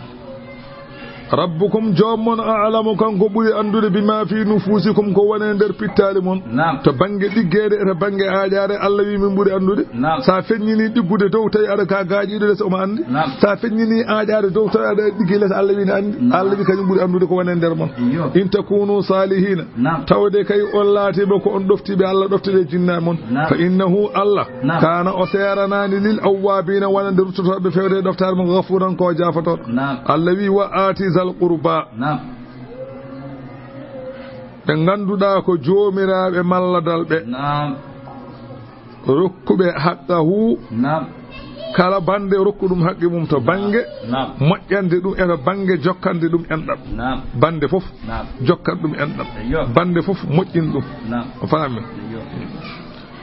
Rabbukum, joom mon, a'lamu, kanko ɓuri anndude, bima fi nufusikum, ko woni e nder pittaali mon. Naam. To bannge ɗiggeede e to bannge aaƴaare, Allah wi min ɓuri anndude. Naam. Sa feññini ɗiggude dow, tawi aɗa ka gaaƴiiɗo les, omo anndi. Naam. Sa feññini aaƴaare dow, tawi aɗa ɗiggi les, Allah wi ne anndi. Naam. Allah wi kañum ɓuri anndude ko woni e nder mon. Iyo. In takunu salihina. Naam. Tawde kay on laatiiɓe ko on ɗoftiiɓe Allah, ɗoftiiɓe jinnaaɓe mon. Naam. Fa innahu, Allah, naam, kaana, o seeranaani, lil awwaabiina, wonande ruttotooɓe fewde e ɗoftaare mon, gafuuran, ko o jaafotooɗo. Naam. Allah wi, wa aati zal qurba. Naam. Ɓe ngannduɗaa ko joomiraaɓe malladal ɓe. Naam. Rokkuɓe haqqahu. Naam. Kala bannde rokku ɗum haqqe mum to bannge, naam, moƴƴande ɗum e to bannge jokkande ɗum enɗam. Naam. Bannde fof, naam, jokkat ɗum enɗam. Eyyo. Bannde fof moƴƴin ɗum. Naam. O faami? Eyyo.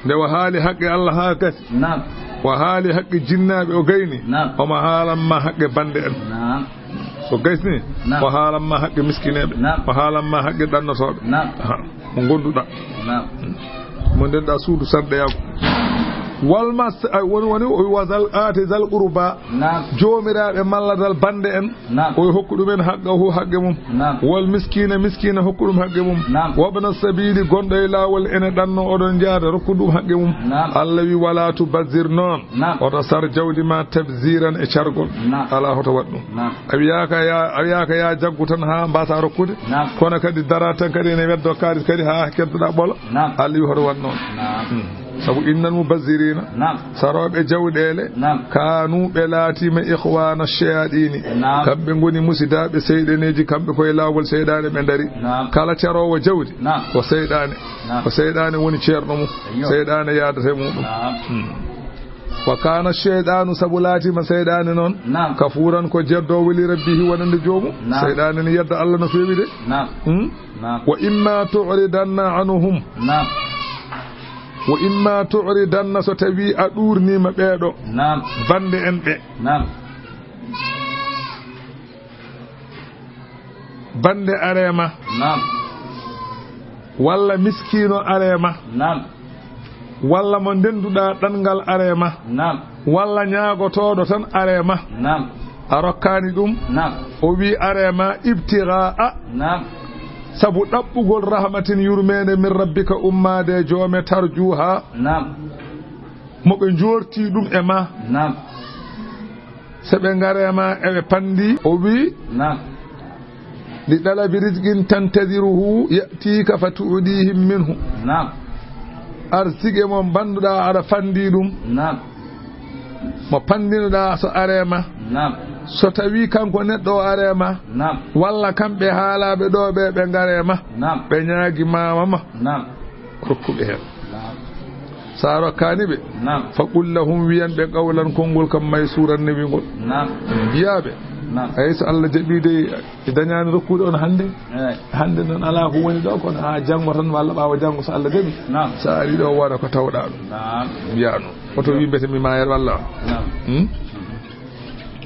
Nde o haali haqqe Allah haa gasi. Naam. O haali haqqe jinnaaɓe, o gayni. Naam. Omo haalan ma haqqe bannde en. Naam. So gaysni, naam, o haalan ma haqqe miskineeɓe. Naam. O haalan ma haqqe ɗannotooɓe. Naam. Aha. Mo ngonduɗaa. Naam. Mo ndenɗaa suudu sanɗeyaagu. Wal mas-, ay, woni, woni, o wi wa zal, aati zal qurba. Naam. Joomiraaɓe malladal bannde en. Naam. O wi hokku ɗumen haqqahu, haqqe mum. Naam. Wal miskiina, miskiina hokku ɗum haqqe mum. Naam. Wabna sabiili, gonɗo e laawol ene ɗanno oɗon njaada, rokku ɗum haqqe mum. Naam. Allah wi wala tubazzir noon. Naam. Oto sar jawdi ma tabziran e cargol. Naam. Alaa hoto waɗ ɗum. Naam. A wiyaaka ya, a wiyaaka ya jaggu tan haa mbaasa rokkude. Naam. Kono kadi dara tan kadi ene weddo kaalis kadi haa keddoɗaa ɓolo. Naam. Allah wi hoto waɗ noon. Naam. Hmm. Sabu innal mubazzirina. Naam. Sarooɓe jawɗeele. Naam. Kaanu ɓe laatiima ikhwana shayaɗini. Naam. Kamɓe ngoni musidaaɓe seyɗaneeji, kamɓe koye laawol seyɗaane ɓe ndari. Naam. Kala caroowo jawdi. Naam. Ko seyɗaane. Naam. Ko seyɗaane woni ceerno mum. Eyyo. Seyɗaane yaadata e muɗum. Naam. Hmm. Wa kana shaytanu, sabu laatiima seyɗaane noon, naam, kafuuran, ko jeddoowo li rabbihi wonande joomum. Naam. Seyɗaane ne yedda Allah no feewi de. Naam. Hmm? Naam. Wa imma tu'ridanna anhum. Naam. Wa imma tu'ridanna, so tawi a ɗuurniima ɓeeɗo. Naam. Bannde en ɓe. Naam. Bannde areema. Naam. Walla miskiino areema. Naam. Walla mo ndennduɗaa ɗanngal areema. Naam. Walla ñaagotooɗo tan areema. Naam. A rokkaani ɗum. Naam. O wi areema ibtigaa. Naam. Sabu ɗaɓɓugol rahmatin, yurmeende, min rabbika, ummaade e joome, tarjuuha. Naam. Mo ɓe njoorti ɗum e ma. Naam. So ɓe ngare ma eɓe panndi, o wi, naam, li ɗalabi rizqin tantadiruhu ya'tika fa tu'dihim minhu. Naam. Arsike mo mbannduɗaa aɗa fanndi ɗum. Naam. Mo panndinoɗaa so are ma. Naam. So tawi kanko neɗɗo o are ma. Naam. Walla kamɓe haalaaɓe ɗo ɓe, ɓe ngare ma. Naam. Ɓe ñaagi maama ma. Naam. Rokkuɓe heen. Naam. So a rokkaani ɓe, naam, fa qul lahum, wiyan ɓe qawlan, konngol kam maysuuran newingol. Naam. Mbiyaa ɓe, naam, ay so Allah jaɓii de, mi dañaani rokkude on hannde. Eey. Hannde noon alaa ko woni ɗo, kono haa janngo tan walla ɓaawo janngo so Allah jaɓii. Naam. So a arii ɗo wooda ko tawɗaa ɗo. Naam. Mbiyaa noon. Oto wi mbete mi maayat walla. Naam. Hmm?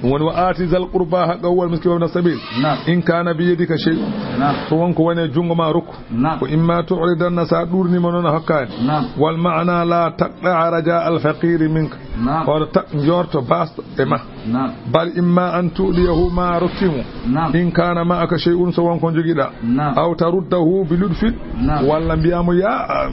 Ɗum woni, wa aati zal qurba haqqahu wal miskina wabna sabil. Naam. In kana bi yadika shay'un. Naam. So won ko woni e junngo ma, rokku. Naam. Wa imma tu'ridanna, sa ɗuurniima noon a hokkaani. Naam. Wal ma'ana la taqta'a raja al faqiri minka. Naam. Oto ta-, njoorto baasɗo e ma. Naam. Bal imma an tu'diyahu, ma rokki mo. Naam. In kana ma'aka shay'un, so won ko jogiɗa. Naam. Aw taruddahu bi ludfin. Naam. Walla mbiya mo, ya, ah,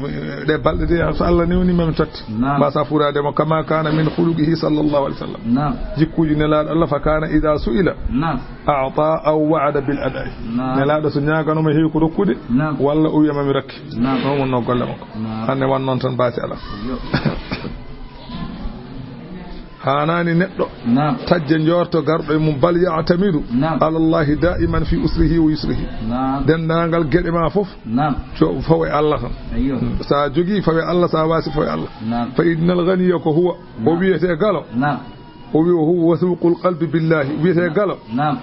ɗe balɗe de, so Allah newni ma mi totte. Naam. Mbasa furaade mo, kama kana min khuluqihi sallallahu alaihi wasallam. Naam. Jikkuuji Nelaaɗo Allah, fa kana idha su'ila. Naam. A'ta aw wa'ada bil ada'i. Naam. Nelaaɗo so ñaagano ma heewi ko rokkude, naam, walla o wiya ma mi rokki. Naam. Noon wonnoo golle makko. Naam. Hannde wan noon tan baasi alaa. Yo. Haanaani neɗɗo, naam, tajja njoorto garɗo e mum, bal ya'tamidu, naam, ala Allahi da'iman fi usrihi wa yusrihi. Naam. Denndaangal geɗe ma fof, naam, co-, fawe Allah tan. Ayyo. Hmm. Sa jogii, fawe Allah, sa waasi, fawe Allah. Naam. Fa innal ghaniya ko huwa, o, naam, wiyetee galo. Naam. O wi, o huwa wathuqul qalbi billahi, wiyetee galo. Naam.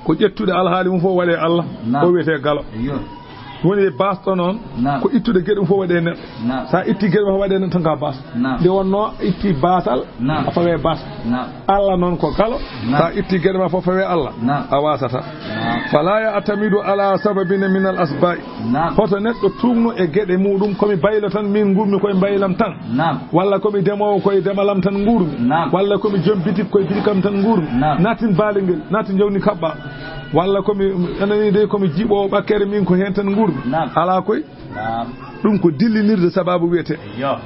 Ko ƴettude alhaali mum fof waɗee Allah, naam, o wiyetee galo. Yo. Woni e baasɗo noon, naam, ko ittude geɗe mum fof waɗee neɗɗo. Naam. Sa itti geɗe mum fof waɗee neɗɗo tan ka baas. Naam. Nde wonnoo itti baasal, naam, a fawee baas. Naam. Allah noon ko galo, naam, sa itti geɗe ma fof fawee Allah, naam, a waasata. Naam. Fala ya'tamidu ala sababin min al asba'i. Naam. Hoto neɗɗo tuugno e geɗe muɗum, ko mi baylo tan, min nguurmi koye mbaylam tan. Naam. Walla ko mi demoowo, koye demalam tan nguurmi. Naam. Walla ko mi joom bitik, koye bitikam tan nguurmi. Naam. Natin baali ngel, natin jawni kaɓɓa. Walla ko mi, anani de, ko mi jiɓoowo ɓakkere, min ko heen tan nguurmi. Naam. Alaa koy. Naam. Ɗum ko dillinirde sababu wiyetee. Yo.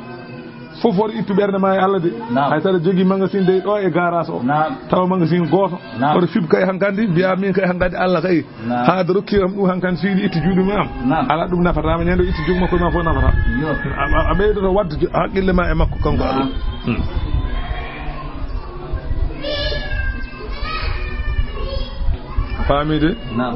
Fof woto ittu ɓernde ma e Allah de. Naam. Hay so aɗa jogii magasin de ɗo e garage o. Naam. Tawa magasin gooto. Naam. Oto fiɓ kay hankandi, mbiya min kay hankandi Allah kay. Naam. Haa aɗa rokki am ɗum hankandi, so yiɗi ittu juuɗe mum am. Naam. Alaa, ɗum nafata ma, ñande o itti juuɗe makko ma fof nafata. Yo. A, a, a ɓeydoto waɗde jo-, haqqille ma e makko kanko Allah. Naam. Hmm. Faami de? Naam.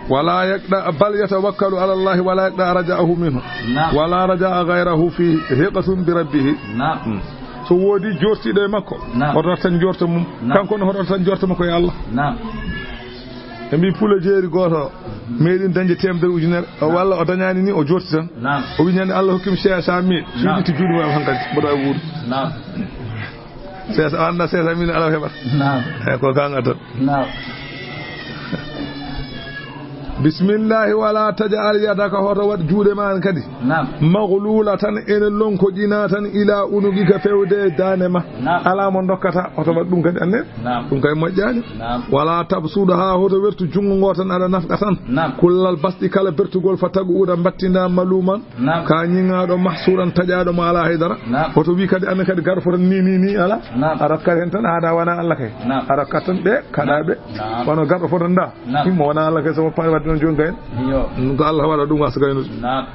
Wala yaqda, bal yatawakkalu ala Allahi wala yaqda raja'ahu minhu. Naam. Wala raja'a ghayrahu fi thiqatun bi rabbih. Naam. Hmm. So woodi joortiiɗo e makko, naam, hoto tan joorto mum. Naam. Kanko ne hoto tan joorto makko e Allah. Naam. Ɓe mbi pula jeeri gooto meeɗi dañde teemedere ujunere, o, walla o dañaani ni, o joorti tan. Naam. O wi ñande Allah hokkimi cinq cent mille, so, naam, yiɗi itti juuɗe mum am hankadi, mboɗo e wuuri. Naam. Cinq cent, a anndaa cinq cent mille alaa ko heɓata. Naam. Eyi, ko kaŋŋa tan. Naam. Bismillahi, wala taj'al yadaka, hoto waɗ juuɗe ma an kadi. Naam. Maghlulatan, ene lonkoɗina tan, ila unuqika, fewde e daande ma. Naam. Alaa mo dokkata, hoto waɗ ɗum kadi, anne. Naam. Ɗum kay moƴƴaani. Naam. Wala tabsutha, hoto wertu junngo ngo tan aɗa nafqa tan. Naam. Kullal basti, kala bertugol, fataq'uda, mbattinda, maluman, naam, ka ñiŋaaɗo, mahsuran, taƴaaɗo mo alaa hay dara. Naam. Hoto wi kadi, anne kadi, garɗo fota ni, ni, ni, alaa. Naam. A rokkat heen tan, haada wona Allah kay. Naam. A rokkat tan ɓe, kaɗa ɓe. Naam. Wano garɗo fota nda. Naam. Himmo wona Allah kay, so woppaani waɗde noon jooni kay. Yo. Ɗum ko Allah waɗa ɗum, wasa gaynude. Naam.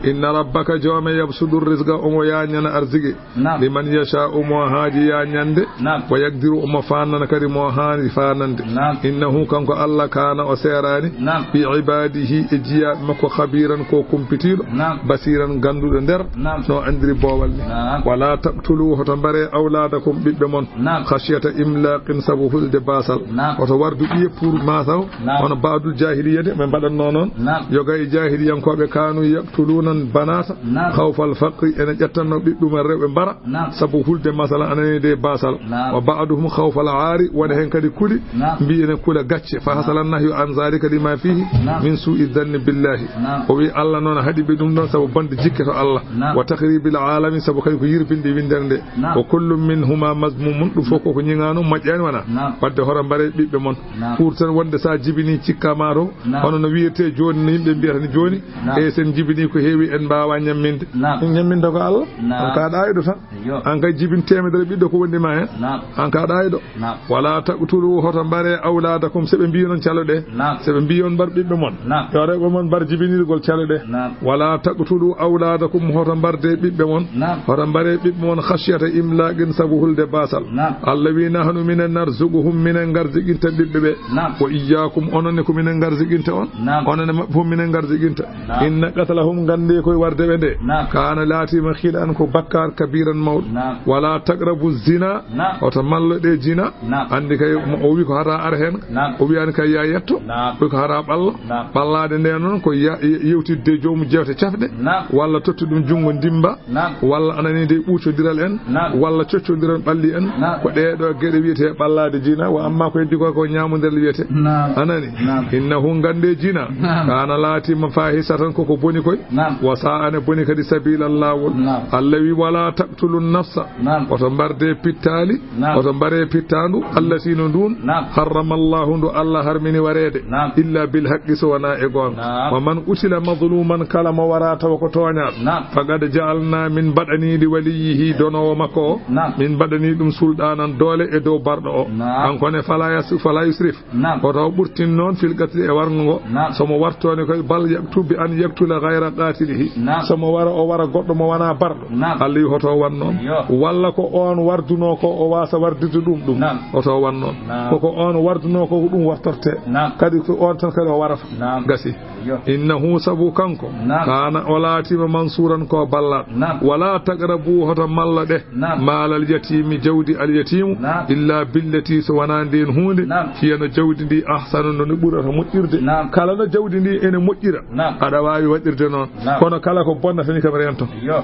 Inna rabbaka, joome, yabsutu rizqa, omo yañana arziki. Naam. Liman yasha'u, mo haaji yañande. Naam. Wa yaqdiru, omo fanana kadi mo haani fanande. Naam. Innahu, kanko Allah, kana, o seeraani. Naam. Bi ibadihi, e jiyaaɓe makko, khabiran, ko kumpitiiɗo. Naam. Basiran, ganduɗo nder. Naam. No andiri boowal ni. Naam. Wala taqtulu, hoto mbare, awladakum, ɓiɓɓe mon. Naam. Khashyata imlaqin, sabu hulde basal. Naam. Hoto wardu ɓiye pour masaw. Naam. Hono ba'dul jahiliya de, ɓe mbaɗatno noon. Naam. Yoga e jahiliyankooɓe, kanu yaqtuluna banata. Naam. Khawfal faqri, ene ƴettanno ɓiɓɓe mum rewɓe mbara. Naam. Sabu hulde, masalan, anani de basal. Naam. Wa ba'duhum khawfal aari, wona heen kadi kuli, naam, mbi ene kula gacce. Fa, naam, hasala nahyu an zalika lima fihi, naam, min su'i dhanni billahi. Naam. O wi Allah noon haɗi ɓe ɗum ɗon sabu bonde jikke to Allah. Naam. Wa takhribil alami, sabu kadi ko yirbinde winndere nde. Naam. Wa kullu minhuma mazmumun, ɗum fof koko ñiŋaano, moƴƴaani wona. Naam. Wadde hoto mbare ɓiɓɓe mon. Naam. Pour tan wonde sa jibini cikka ma to, naam, hono no wiyetee jooni, no yimɓe mbiyata ni jooni, naam, e sen jibini ko heewi en mbaawa ñamminde. Naam. Ñamminde ko Allah. Naam. An ka ɗaayɗo tan. Yo. An kay jibin teemedere ɓiɗɗo ko wondi ma heen. Naam. An ka ɗaayɗo. Naam. Wala taqtulu, hoto mbare awladakum, so ɓe mbi noon calo ɗe. Naam. So ɓe mbi on mbar ɓiɓɓe mon. Naam. Yo rewɓe mon mbar jibinirgol calo ɗe. Naam. Wala taqtulu awladakum, hoto mbarde ɓiɓɓe mon. Naam. Hoto mbare ɓiɓɓe mon khashyata imlaqin, sabu hulde basal. Naam. Allah wi, nahnu minen narzuquhum, minen ngarziqinta ɓiɓɓe ɓe. Naam. Wa iyyakum, onon ne ko minen ngarziqinta on. Naam. Onon e maɓɓe fof minen ngarziqinta. Naam. Inna qatlahum, nganndee koye warde ɓe nde. Naam. Kana, laatiima, khit'an, ko bakkaar, kabiran, mawɗo. Naam. Wala taqrabu zina. Naam. Hoto mallo ɗe jina. Naam. Anndi kay, mo o wi ko hata ar heen. Naam. O wiyaani kay ya yetto. Naam. O wi ko hata ɓallo. Naam. Ɓallaade nde noon ko ya-, ye-, yewtidde joomu jeewte cafɗe. Naam. Walla totti ɗum junngo ndimba. Naam. Walla anani de ɓuucodiral en. Naam. Walla coccondiral ɓalli en. Naam. Ko ɗee ɗo geɗe wiyetee ɓallaade jina. Wa amma ko heddi ko, ko ñaamondiral wiyetee. Naam. Anani. Naam. Innahu, nganndee jina. Naam. Kana, laatiima, fahisatan, koko boni koy. Naam. Wa sa'a, ene boni kadi, sabilan, laawol. Naam. Allah wi, "Wala taqtulu nafsa." Naam. Oto mbarde pittaali. Naam. Oto mbare pittaandu. Allati, no ndun. Naam. Harrama Allahu, ndu Allah harmini wareede. Naam. Illa bil haqqi, so wonaa e goonga. Naam. Wa man qutila mazluman, kala mo wara tawa ko tooñaaɗo. Naam. Faqad ja'alna, min mbaɗanii li waliyyihi, donoowo makko o. Naam. Min mbaɗanii ɗum sulɗaanan, doole, e dow barɗo o. Naam. Kanko ne, fala yas-, fala yusrif. Naam. Oto o ɓurtin noon fil qatli, e warngo ngo. Naam. So mo wartooni koy, bal yaqtu bi an yaqtula ghayra qatilihi. Naam. So mo wara, o wara goɗɗo mo wonaa barɗo. Naam. Allah wi hoto o waɗ noon. Yo. Walla ko oon wardunoo ko, o waasa wardirde ɗum ɗum. Naam. Hoto o waɗ noon. Naam. Ko ko oon wardunoo ko, ko ɗum wartorte. Naam. Kadi ko oon tan kadi o warata. Naam. Gasi. Yo. Innahu, sabu kanko. Naam. Kana, o laatiima, mansuuran, ko ballaaɗo. Naam. Wala taqrabu, hoto malla ɗe. Naam. Maalal yatiimi, jawdi alyatiimu. Naam. Illa billati, so wonaa ndeen huunde. Naam. Hiya, no jawdi ndi, ahsanu, no ndi ɓurata moƴƴirde. Naam. Kala no jawdi ndi ene moƴƴira, naam, aɗa waawi waɗirde noon. Naam. Kono kala ko bonnata ni kam, rento. Yo.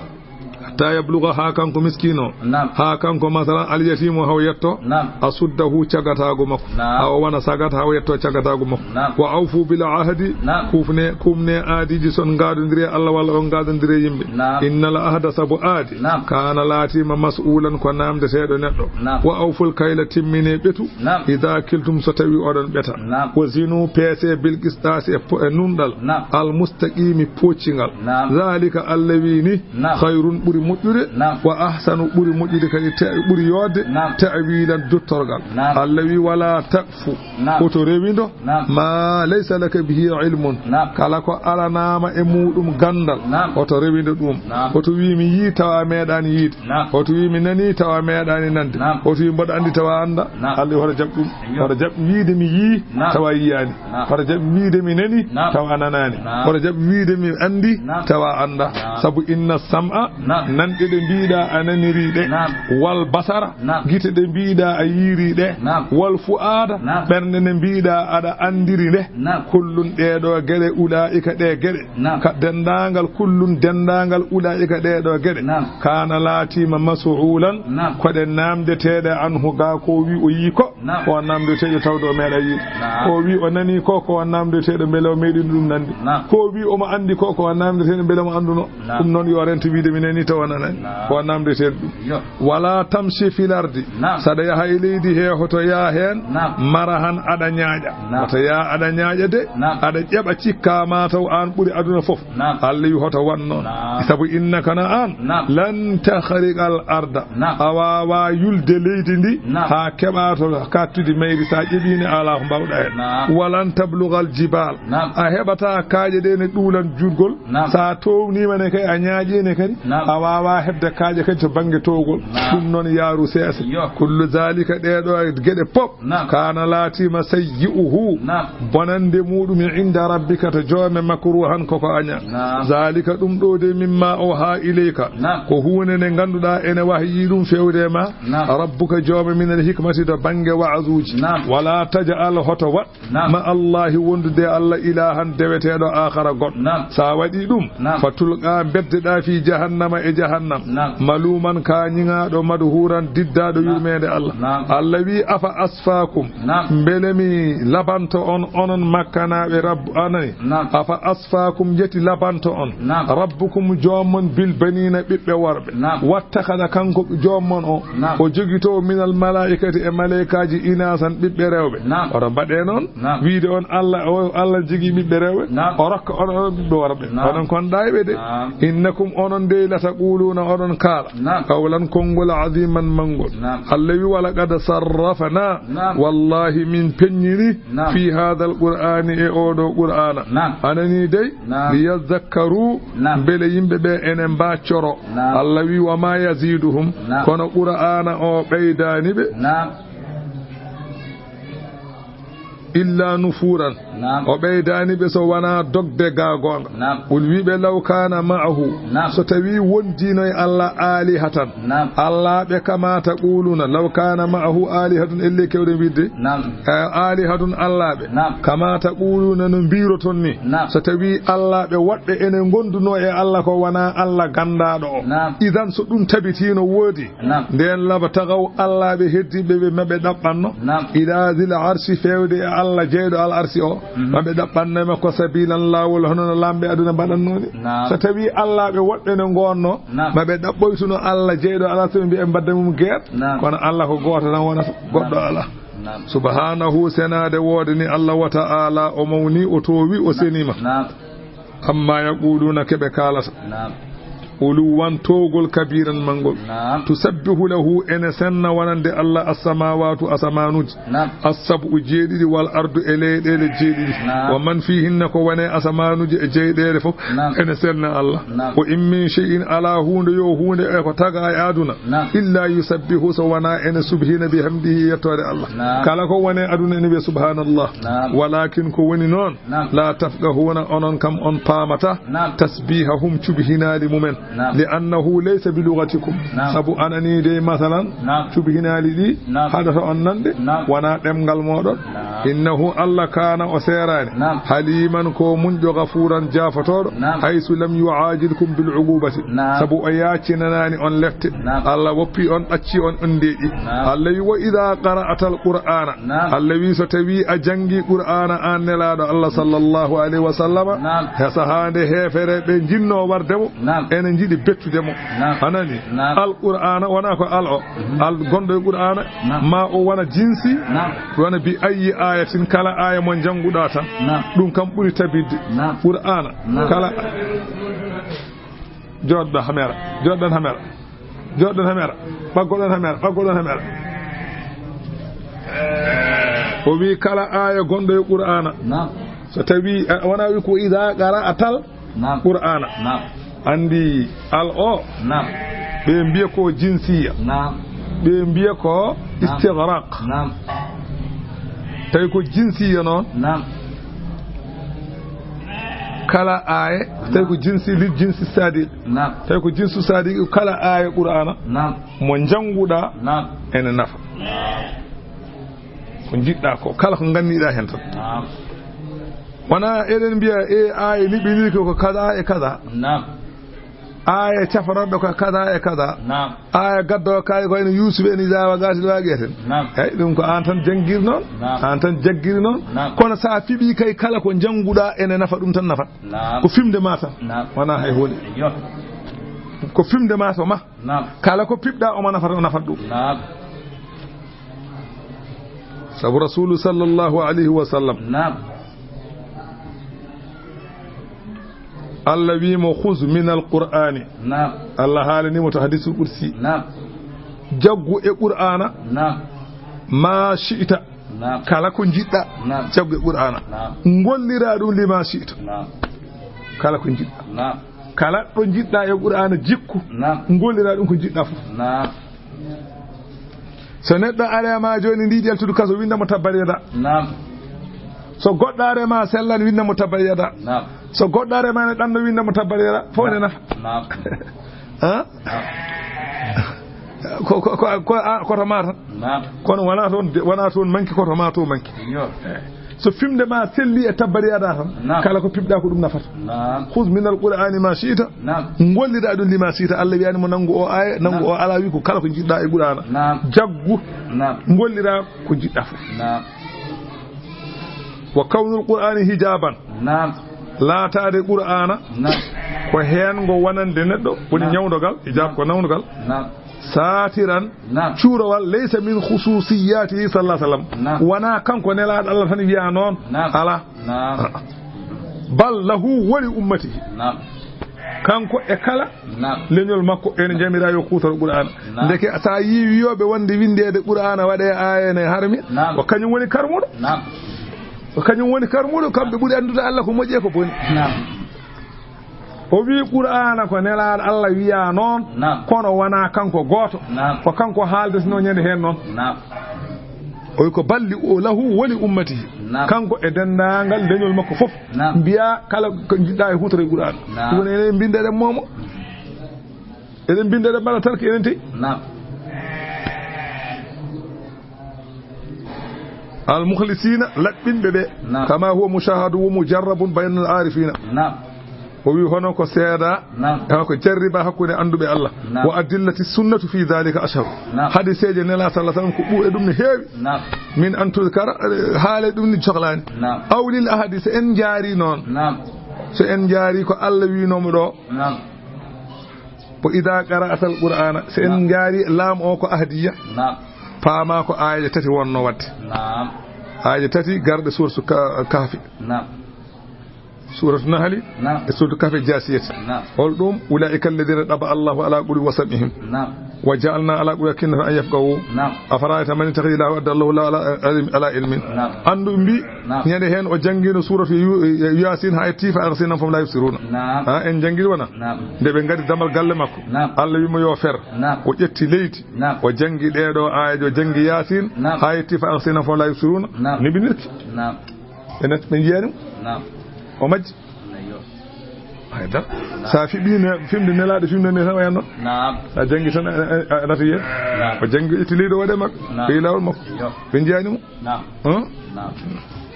Hatta yabluga, haa kanko miskiino. Naam. Haa kanko, masalan, alyatiimu, haa o yetto. Naam. Asuddahu, cagataagu makko. Naam. Haa o wona sagat, haa o yetto cagataagu makko. Naam. Wa awfu bil ahdi. Naam. Kufne, kumne aadiiji, so on ngaadondiri e Allah walla on ngaadondiri e yimɓe. Naam. Innal ahda, sabu aadi. Naam. Kana, laatiima, mas'ulan, ko naamndeteeɗo neɗɗo. Naam. Wa awful kayla, timmine ɓetu. Naam. Idha kiltum, so tawi oɗon ɓeta. Naam. Wa zinu, peese, bil qistas, e po-, e nunɗal. Naam. Al mustaqimi, poccingal. Naam. Zalika, Allah wi ni, naam, khayrun, ɓuri moƴƴude. Naam. Wa ahsanu, ɓuri moƴƴude kadi, ta-, ɓuri yooɗde. Naam. Ta'wilan, duttorgal. Naam. Allah wi, wala taqfu. Naam. Hoto rewindo. Naam. Ma laysa laka bihi ilmun. Naam. Kala ko alanaama e muɗum gandal. Naam. Hoto rewindo ɗum. Naam. Hoto wi mi yii tawa a meeɗaani yiide. Naam. Hoto wi mi nani tawa a meeɗaani nande. Naam. Hoto wi mboɗo andi tawa a anda. Naam. Allah hoto jaɓ ɗum. Yo. Hoto jaɓ wiide mi yii, naam, tawa a yiyaani. Naam. Hoto jaɓ wiide mi nani, naam, tawa a nanaani. Naam. Hoto jaɓ wiide mi andi, naam, tawa a anda. Naam. Sabu inna sam'a, naam, nanɗe ɗe mbiɗa a naniri ɗe. Naam. Wal basara, naam, gite ɗe mbiɗa a yiiri ɗe. Naam. Wal fu'aada, naam, ɓernde nde mbiɗa aɗa andiri nde. Naam. Kullun, ɗeɗo geɗe, ula'ika, ɗe geɗe. Naam. Ka dendaangal, kullun, dendaangal, ula'ika, ɗeɗo geɗe. Naam. Kana, laatiima, mas'ulan, naam, ko ɗe naamndeteeɗe, anhu, ga ko wi o yii ko. Naam. Ko o naamndeteeɗo tawde o meeɗa yiide. Naam. Ko o wi o nani ko, ko o naamndeteeɗo mbele o meeɗino ɗum nande. Naam. Ko o wi omo andi ko, ko o naamndeteeɗo mbele omo anduno. Naam. Ɗum noon yo rento wiide mi nani tawa nanani. Naam. Ko o naamndeteeɗo ɗum. Yo. Wala tamshi fil ardi. Naam. Saɗa yaha e leydi he, hoto yaha heen. Naam. Marahan, aɗa ñaaƴa. Naam. Hoto yaha aɗa ñaaƴa de. Naam. Aɗa ƴeɓa, cikka ma taw aan ɓuri aduna fof. Naam. Allah wi hoto waɗ noon. Naam. Sabu innaka, no aan, naam, lan takhriqal arda. Naam. A waawaa yulde leydi ndi, naam, haa keɓaa to kattudi mayri. So a ƴeɓiino, alaa ko mbaawɗaa heen. Naam. Walan tablugal jibal. Naam. A heɓataa kaaƴe ɗe ne ɗuulan juutgol. Naam. So a toowniima ne kadi, a ñaaƴiino kadi, naam, a waawaa heɓde kaaƴe kadi to bannge toowgol. Naam. Ɗum noon yaaru seesa. Yo. Kullu zalika, ɗeeɗo geɗe pop. Naam. Kana, laatiima, sayyi'uhu, naam, bonande muɗum, inda rabbika, to joome, makruhan, koko aña. Naam. Zalika, ɗum ɗo de, mimma awha ilayka, naam, ko huunde nde ngannduɗaa ene wahyi ɗum fewde ma, naam, rabbuka, joome, minal hikmati, to bannge wa'azuuji. Naam. Wala taj'al, hoto waɗ, naam, ma Allahi, wondude Allah, ilahan, deweteeɗo, akhara, goɗɗo. Naam. Sa waɗi ɗum, naam, fa tulqa, beddeɗa, fi jahannama, e jahannam. Naam. Maluman, ka ñiŋaaɗo, madhuran, diddaaɗo, naam, yurmeende Allah. Naam. Allah wi, afa asfakum, naam, mbele mi labanto on, onon makkanaaɓe, rabbu, anani. Naam. Afa asfakum, yeti labanto on, naam, rabbukum, joomon, bil banina, ɓiɓɓe worɓe. Naam. Wattakhadha, kanko joomon o, naam, o jogito minal malaikati, e malaikaaji, inasan, ɓiɓɓe rewɓe. Naam. Oto mbaɗe noon. Naam. Wiide on Allah, o Allah jogii ɓiɓɓe rewɓe, naam, o rokka on, on ɓiɓɓe worɓe. Naam. Onon kon ɗayɓe de. Naam. Innakum, onon dey, lataquluna, oɗon kaala. Naam. Qawlan, konngol, aziman, manngol. Naam. Allah wi, walaqad sarrafna. Naam. Wallahi, min peññini. Naam. Fi hadal qur'ani, e oɗo qur'ana. Naam. Anani dey. Naam. Liyadhakkaru. Naam. Mbele yimɓe ɓe ene mbaccoro. Naam. Allah wi, wa ma yaziduhum. Naam. Kono qur'ana o ɓeydaani ɓe. Naam. Illa nufuran. Naam. O ɓeydaani ɓe so wonaa dogde ga goonga. Naam. Qul, wi ɓe, law kana ma'ahu. Naam. So tawi wondiino e Allah alihatan. Naam. Allaaɓe, kama taquluna, law kana ma'ahu alihatun, elle kewɗen wiide. Naam. Eh, alihatun, allaaɓe. Naam. Kama taquluna, no mbiroton ni. Naam. So tawi allaaɓe woɗɓe ene ngonduno e Allah ko wonaa Allah gandaaɗo o. Naam. Idan, so ɗum tabitiino, woodi. Naam. Nden labtagaw, allaaɓe heddiiɓe ɓe maɓe ɗaɓɓanno. Naam. Ila zil arshi, fewde e Allah jeyɗo al arsi o, mhm, ma ɓe ɗaɓɓanno e makko sabilan laawol, hono no laamɓe aduna mbaɗannoo ni. Naam. So tawii allaaɓe woɗɓe no ngoonno, naam, ma ɓe ɗaɓɓoytuno Allah jeyɗo al arsi o, mbiya ɓe mbadda mum geer. Naam. Kono Allah ko gooto tan wonata, goɗɗo, naam, alaa. Naam. Subhaanahu, senaade woode ni Allah wa ta'ala, o mawni, o toowi, o seniima. Naam. Amma yaquluuna, ke ɓe kaalata. Naam. Uluwan, toowgol, kabiiran, manngol. Naam. Tusabbihu lahu, ene senna wonande Allah, assamaawaatu, asamaanuuji. Naam. Assab'u, jeeɗiɗi, wal ardu, e leyɗeele jeeɗiɗi. Naam. Wa man fiihinna, ko woni e asamaanuuji e jeyɗeele fof, naam, ene senna Allah. Naam. Wa in min shay'in, alaa huunde yo huunde e ko tagaa e aduna. Naam. Illa yusabbihu, so wonaa ene subhina bihamdihi, yettoode Allah. Naam. Kala ko woni e aduna ene wiya subhanallah. Naam. Walakin ko woni noon, naam, la tafqahuna, onon kam on paamata, naam, tasbihahum, cubhinaali mumen. Naam. Li annahu laysa bi lugatikum. Naam. Sabu anani dey, masalan, naam, cubhinaali ɗi, naam, haɗata on nande, naam, wonaa ɗemngal mooɗon. Naam. Innahu, Allah, kaana, o seeraani, naam, haliman, ko muñɗo, gafuuran, jaafotooɗo, naam, haysu lam yu'ajilkum bil uqubati. Naam. Sabu o yaaccinanaani on lette. Naam. Allah woppi on, ɗacci on, on ndeeƴi. Naam. Allah wi, "Wa idha qara'ata al-Qur'ana." Naam. Allah wi, "So tawi a jangi Qur'ana, an Nelaaɗo Allah sallallahu alayhi wa sallama, naam, he sahaa nde heefereɓe jinnoo warde mo, naam, ene jiɗi bettude mo." Naam. A nani? Naam. Al-Qur'ana wonaa ko al o. Mhm. Al gonɗo e Qur'ana, naam, ma o wona jinsi, naam, wona bi ayyi ayatin, kala aya mo janguɗa tan. Naam. Ɗum kam ɓuri tabitde. Naam. Qur'ana, naam, kala Jooɗɗon ha mera. Jooɗɗon ha mera. Jooɗɗon ha mera. Ɓaggoɗon ha mera. Ɓaggoɗon ha mera. O wi kala aya gonɗo e Qur'ana. Naam. So tawi, eh, wona wi ko idha qara'atal, naam, Qur'ana. Naam. Andi al o. Naam. Ɓe mbiya ko jinsiya. Naam. Ɓe mbiya ko, naam, istighraq. Naam. Tawi ko jinsiya noon. Naam. Kala aya, tawi ko jinsi, lil jinsi sadiq. Naam. Tawi ko jinsu sadiq, kala aya Qur'ana, naam, mo janguɗa, naam, ene nafa. Naam. Ko jiɗɗa ko, kala ko ganniɗa hen tan. Naam. Wona eɗen mbiya, e, aya ni ɓe ni ko, ko kaza e kaza. Naam. Aya cafarɗo ko kaza e kaza. Naam. Aya gaddo kay ko ene Yusuf en, iza waqa'atil waqi'atu. Naam. Hey, ɗum ko an tan janngiri noon. Naam. An tan jaggiri noon. Naam. Kono sa fiɓi kay, kala ko jannguɗa ene nafa, ɗum tan nafa. Naam. Ko fimde ma tan. Naam. Wona hay hunde. Eyyo. Ko fimde ma to ma. Naam. Kala ko piɓɗa omo nafata, o nafata ɗum. Naam. Sabu Rasulu sallallahu alayhi wa sallam. Naam. Allah wi mo, "Khuz min al-Qur'ani." Naam. Allah haalani mo to hadisul qudsi. Naam. Jaggu e Qur'ana. Naam. Ma shi'ta. Naam. Kala ko jiɗɗa. Naam. Jaggu e Qur'ana. Naam. Ngollira ɗum lima shi'ta. Naam. Kala ko jiɗɗa. Naam. Kala ɗo jiɗɗa e Qur'ana jikku. Naam. Ngollira ɗum ko jiɗɗa fof. Naam. So neɗɗo are ma jooni ndi ƴeltudu kaso, winda mo tabbat yada. Naam. So goɗɗo are ma sellan, winda mo tabbat yada. Naam. So goɗɗo are ma ne ɗanno, winda mo tabbat yada. Fof ne nafa. Naam. Ha? Naam. Ko, ko, ko, ko, a, ko to ma tan. Naam. Kono wona toon, wona toon manki, ko to ma to manki. Yo. Eh. So fimde ma selli e tabbat yada tan, naam, kala ko piɓɗa ko ɗum nafata. Naam. Khuz min al-Qur'ani ma shi'ta. Naam. Ngollira ɗum lima shi'ta. Allah wiyani mo nanngu o aya, nanngu, naam, o ala, wi ko kala ko jiɗɗa e Qur'ana. Naam. Jaggu. Naam. Ngollira ko jiɗɗa fof. Naam. Wa kawnul Qur'ani hijaban. Naam. Laataade Qur'ana, naam, ko heen ngo wonande neɗɗo, woni, naam, ñawndogal, hijab, naam, ko nawndogal. Naam. Saatiran, naam, cuurowal, laysa min khususiyatihi sallallahu alaihi wasallam. Naam. Wona kanko nelaaɗo Allah tan wiya noon. Naam. Ala. Naam. Bal lahu wa li ummatihi. Naam. Kanko e kala, naam, leñol makko ene jamira yo kuutoro Qur'ana. Naam. Ndeke sa yi wiyoɓe wonde windeede Qur'ana waɗe aya ne harmi, naam, ko kañum woni karmuɗo. Naam. Ko kañum woni karmuɗo, kamɓe ɓuri anndude Allah ko moƴƴi e ko boni. Naam. O wi Qur'ana ko nelaaɗo Allah wiya noon, naam, kono wona kanko gooto. Naam. Ko kanko haaldetno ñande heen noon. Naam. O wi ko balli o lahu wa li ummatihi. Naam. Kanko e denndaangal leñol makko fof. Naam. Mbiya kala ko jiɗɗa e huutora e Qur'ana. Naam. Ɗum woni enen mbindeɗen momo. Eɗen mbindeɗen mbaɗa tan ko enen tey. Naam. Al mukhlisina, laɓɓinɓe ɓe. Naam. Kama huwa mushahadu wa mujarrabun bayna al arifina. Naam. O wi hono ko seeda, Naam. e ko jarriba hakkunde annduɓe Allah. Naam. Wa adillati sunnatu fi dhalika ashhar. Naam. Hadiseeje Nela sallallahu alaihi wasallam ko ɓuuɗe ɗum ne heewi. Naam. Min an tudkara, eh, haale ɗum ni sohlaani. Naam. Aw lil ahadi, so en njaari noon. Naam. So en njaari ko Allah wiinoomo ɗo. Naam. Ko ida qara'atal qur'ana, so en Naam. njaari laam o ko ahdiya. Naam. Paama ko aayeeje tati wonno wadde. Naam. Aayeeje tati garɗe suuratu Ka-, Kahfi. Naam. Suuratu Nahli, Naam. e suuratu Kahfi Jaasiyati. Naam. Hol ɗum? Ulaa'ika alladhina taba Allahu ala qulubi wa sam'ihim. Naam. Wa ja'alna ala qulubi akinnatan an yafqahu. Naam. Afara'ayta man ittakhadha ilahahu adallahu Allahu ala, ala, ala ilmin. Naam. Anndu mbi, Naam. ñande heen o janngino suuratu Yu-, Yaasin haa yetti fa aghsina fahum la yubsiruna. Naam. Ha, en janngiri wona? Naam. Nde ɓe ngari damal galle makko. Naam. Allah wi mo yo fer. Naam. O ƴetti leydi. Naam. O janngi ɗee ɗoo aayeeje, o janngi Yaasin. Naam. Haa yetti fa aghsina fahum la yubsiruna. Naam. Niɓinirki. Naam. Ɓe nat-, ɓe njiyaani mo. Naam. O majji. Ayyo. Hay dal. Naam. So a fiɓii ne, fimde nelaaɗo, fimde ne tan wayan noon. Naam. So a janngi tan, a, a, a nata yen. Naam. O janngi, o ƴetti leydi o waɗi e makko. Naam. Ɓe laawol makko. Yo. Ɓe njiyaani mo. Naam. Hum? Naam.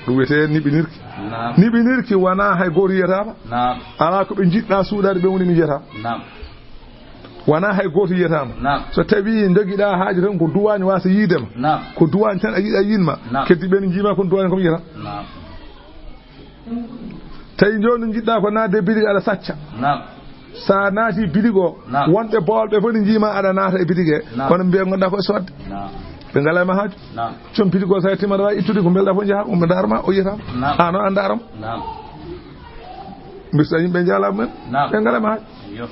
Ɗum wiyetee niɓinirki. Naam. Niɓinirki wonaa hay gooto yiyataama. Naam. Alaa ko ɓe njiɗɗaa suuɗaade ɓe woni mi yiyataama. Naam. Wonaa hay gooto yiyataama. Naam. So tawii njogiɗaa haaji tan ko duwaañ waasa yiide ma. Naam. Ko duwaañ tan a yiɗa yiin ma. Naam. Keddi ɓen njiima kon duwaañ kom yiyata. Naam. Tawi jooni njiɗɗaa ko naatde bitig aɗa sacca. Naam. So a naati bitig o, Naam. wonɓe boolɓe fof ne njiima aɗa naata e bitig he. Naam. Kono mbiya ngonɗaa ko e soodde. Naam. Ɓe ngalaa ma haaju. Naam. Joom bitig o so a yettiima aɗa waawi ittude ko mbelɗaa fof njahaa, ko mbo ndaarma, o yiyataama. Naam. Aan o a ndaarama. Naam. Mbirsa yimɓe njaalaa mumen. Naam. Ɓe ngalaa ma haaju. Yo.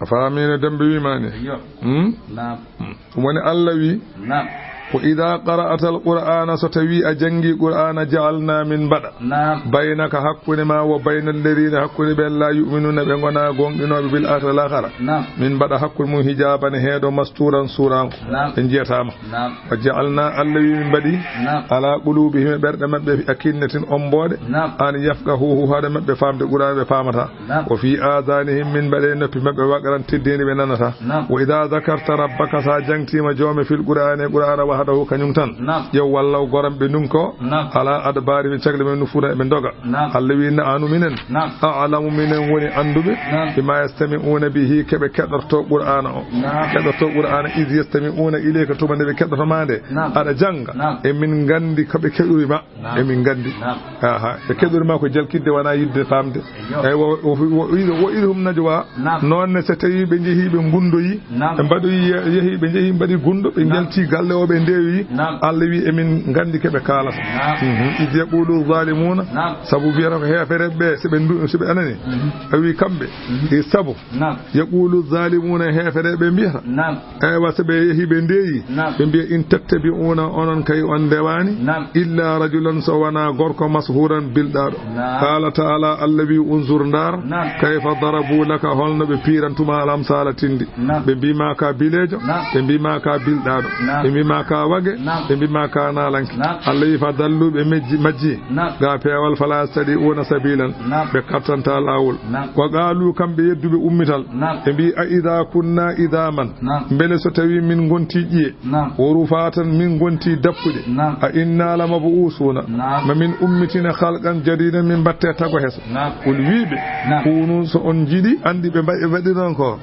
A faamii no Demba wiimaani? Yo. Hmm? Naam. Hmm. Ɗum woni Allah wi, Naam. Ko ida qara'ata al-Qur'ana, so tawi a jangi Qur'ana, ja'alna min mbaɗa. Naam. Baynaka hakkunde ma wa bayna alladhina hakkunde ɓe la yu'minuna ɓe ngona gonɗinooɓe bil akhirati lahara. Naam. Min mbaɗa hakkunde mum hijaban heedo masturan suranko. Naam. Ɓe njiyataama. Naam. Wa ja'alna Allah wi min mbaɗi Naam. ala qulubihim e ɓerɗe maɓɓe akinnatin omboode. Naam. An yafqahuhu haade maɓɓe faamde Qur'ana ɓe faamata. Naam. Wa fi adhanihim min mbaɗe noppi maɓɓe waqran teddeendi ɓe nanata. Naam. Wa idha dhakarta rabbaka sa jangtima joome fil Qur'ani e Qur'ana wahdahu kañum tan. Naam. Ƴeew wallaw goram ɓe ndun ko. Naam. Ala adbari ɓe cagli men nufuna ɓe ndoga. Naam. Allah wi na'anu minen. Naam. A'lamu minen woni annduɓe. Naam. Bima yastami'una bihi keɓe keɗorto Qur'ana o. Naam. Keɗorto Qur'ana idh yastami'una ilayka tuma nde ɓe keɗoto ma nde. Naam. Aɗa janga. Naam. E min nganndi ko ɓe keɗori ma. Naam. Emin nganndi. Naam. Aha, ɓe keɗori ma ko jalkitde, wonaa yiɗde faamde. Eyyo. Eyi, wo, wo, wo, wo idh hum najwa. Naam. Noon ne, so tawii ɓe njehii, ɓe ngunndoyii, Naam. ɓe mbaɗoyi, ye-, yehii, ɓe njehii, mbaɗi gunndo, ɓe Naam. njaltii galle o, ɓe ndeewoyii. Naam. Allah wi, emin nganndi ko ɓe kaalata. Naam. Mhm. Idh yaqulu zalimuna. Naam. Sabu mbiyata ko heefereɓe ɓe, so ɓe ndu-, so ɓe anani. Mhm. A wi kamɓe. Mhm. E sabu. Naam. Yaqulu zalimuna, heefereɓe ɓe mbiyata. Naam. Eywa, so ɓe yehi ɓe ndeeyi, Naam. ɓe mbiya, "In tattabi'una, onon kay on ndewaani, Naam. illa rajulan, so wonaa gorko, mashuran, bilɗaaɗo." Naam. Qala ta'ala, Allah wi, "Unzur, ndaar, Naam. kayfa darabu laka, holno ɓe piirantuma al-amsala tindi. Naam. Ɓe mbi ma ka bileejo, Naam. ɓe mbi ma ka bilɗaaɗo, Naam. ɓe mbi ma ka wage, Naam. ɓe mbi ma ka naalanke." Naam. Allah wi, "Fa dallu," ɓe mejji, majji, Naam. ga peewal, "fala yastati'una sabilan," Naam. ɓe kattantaa laawol. Naam. Wa qalu, kamɓe yedduɓe ummital, Naam. ɓe mbi, "A idha kunna idhaman, Naam. mbele so tawi min ngonti ƴiye, Naam. wa rufatan min ngonti dappuɗe, Naam. a inna la mab'usuna, Naam. ma min ummitine khalqan jadidan, min mbatte tago heso." Naam. Qul wiiɓe, Naam. "Kunu, so on njiɗi, anndi ɓe mba-, ɓe mbaɗiron ko."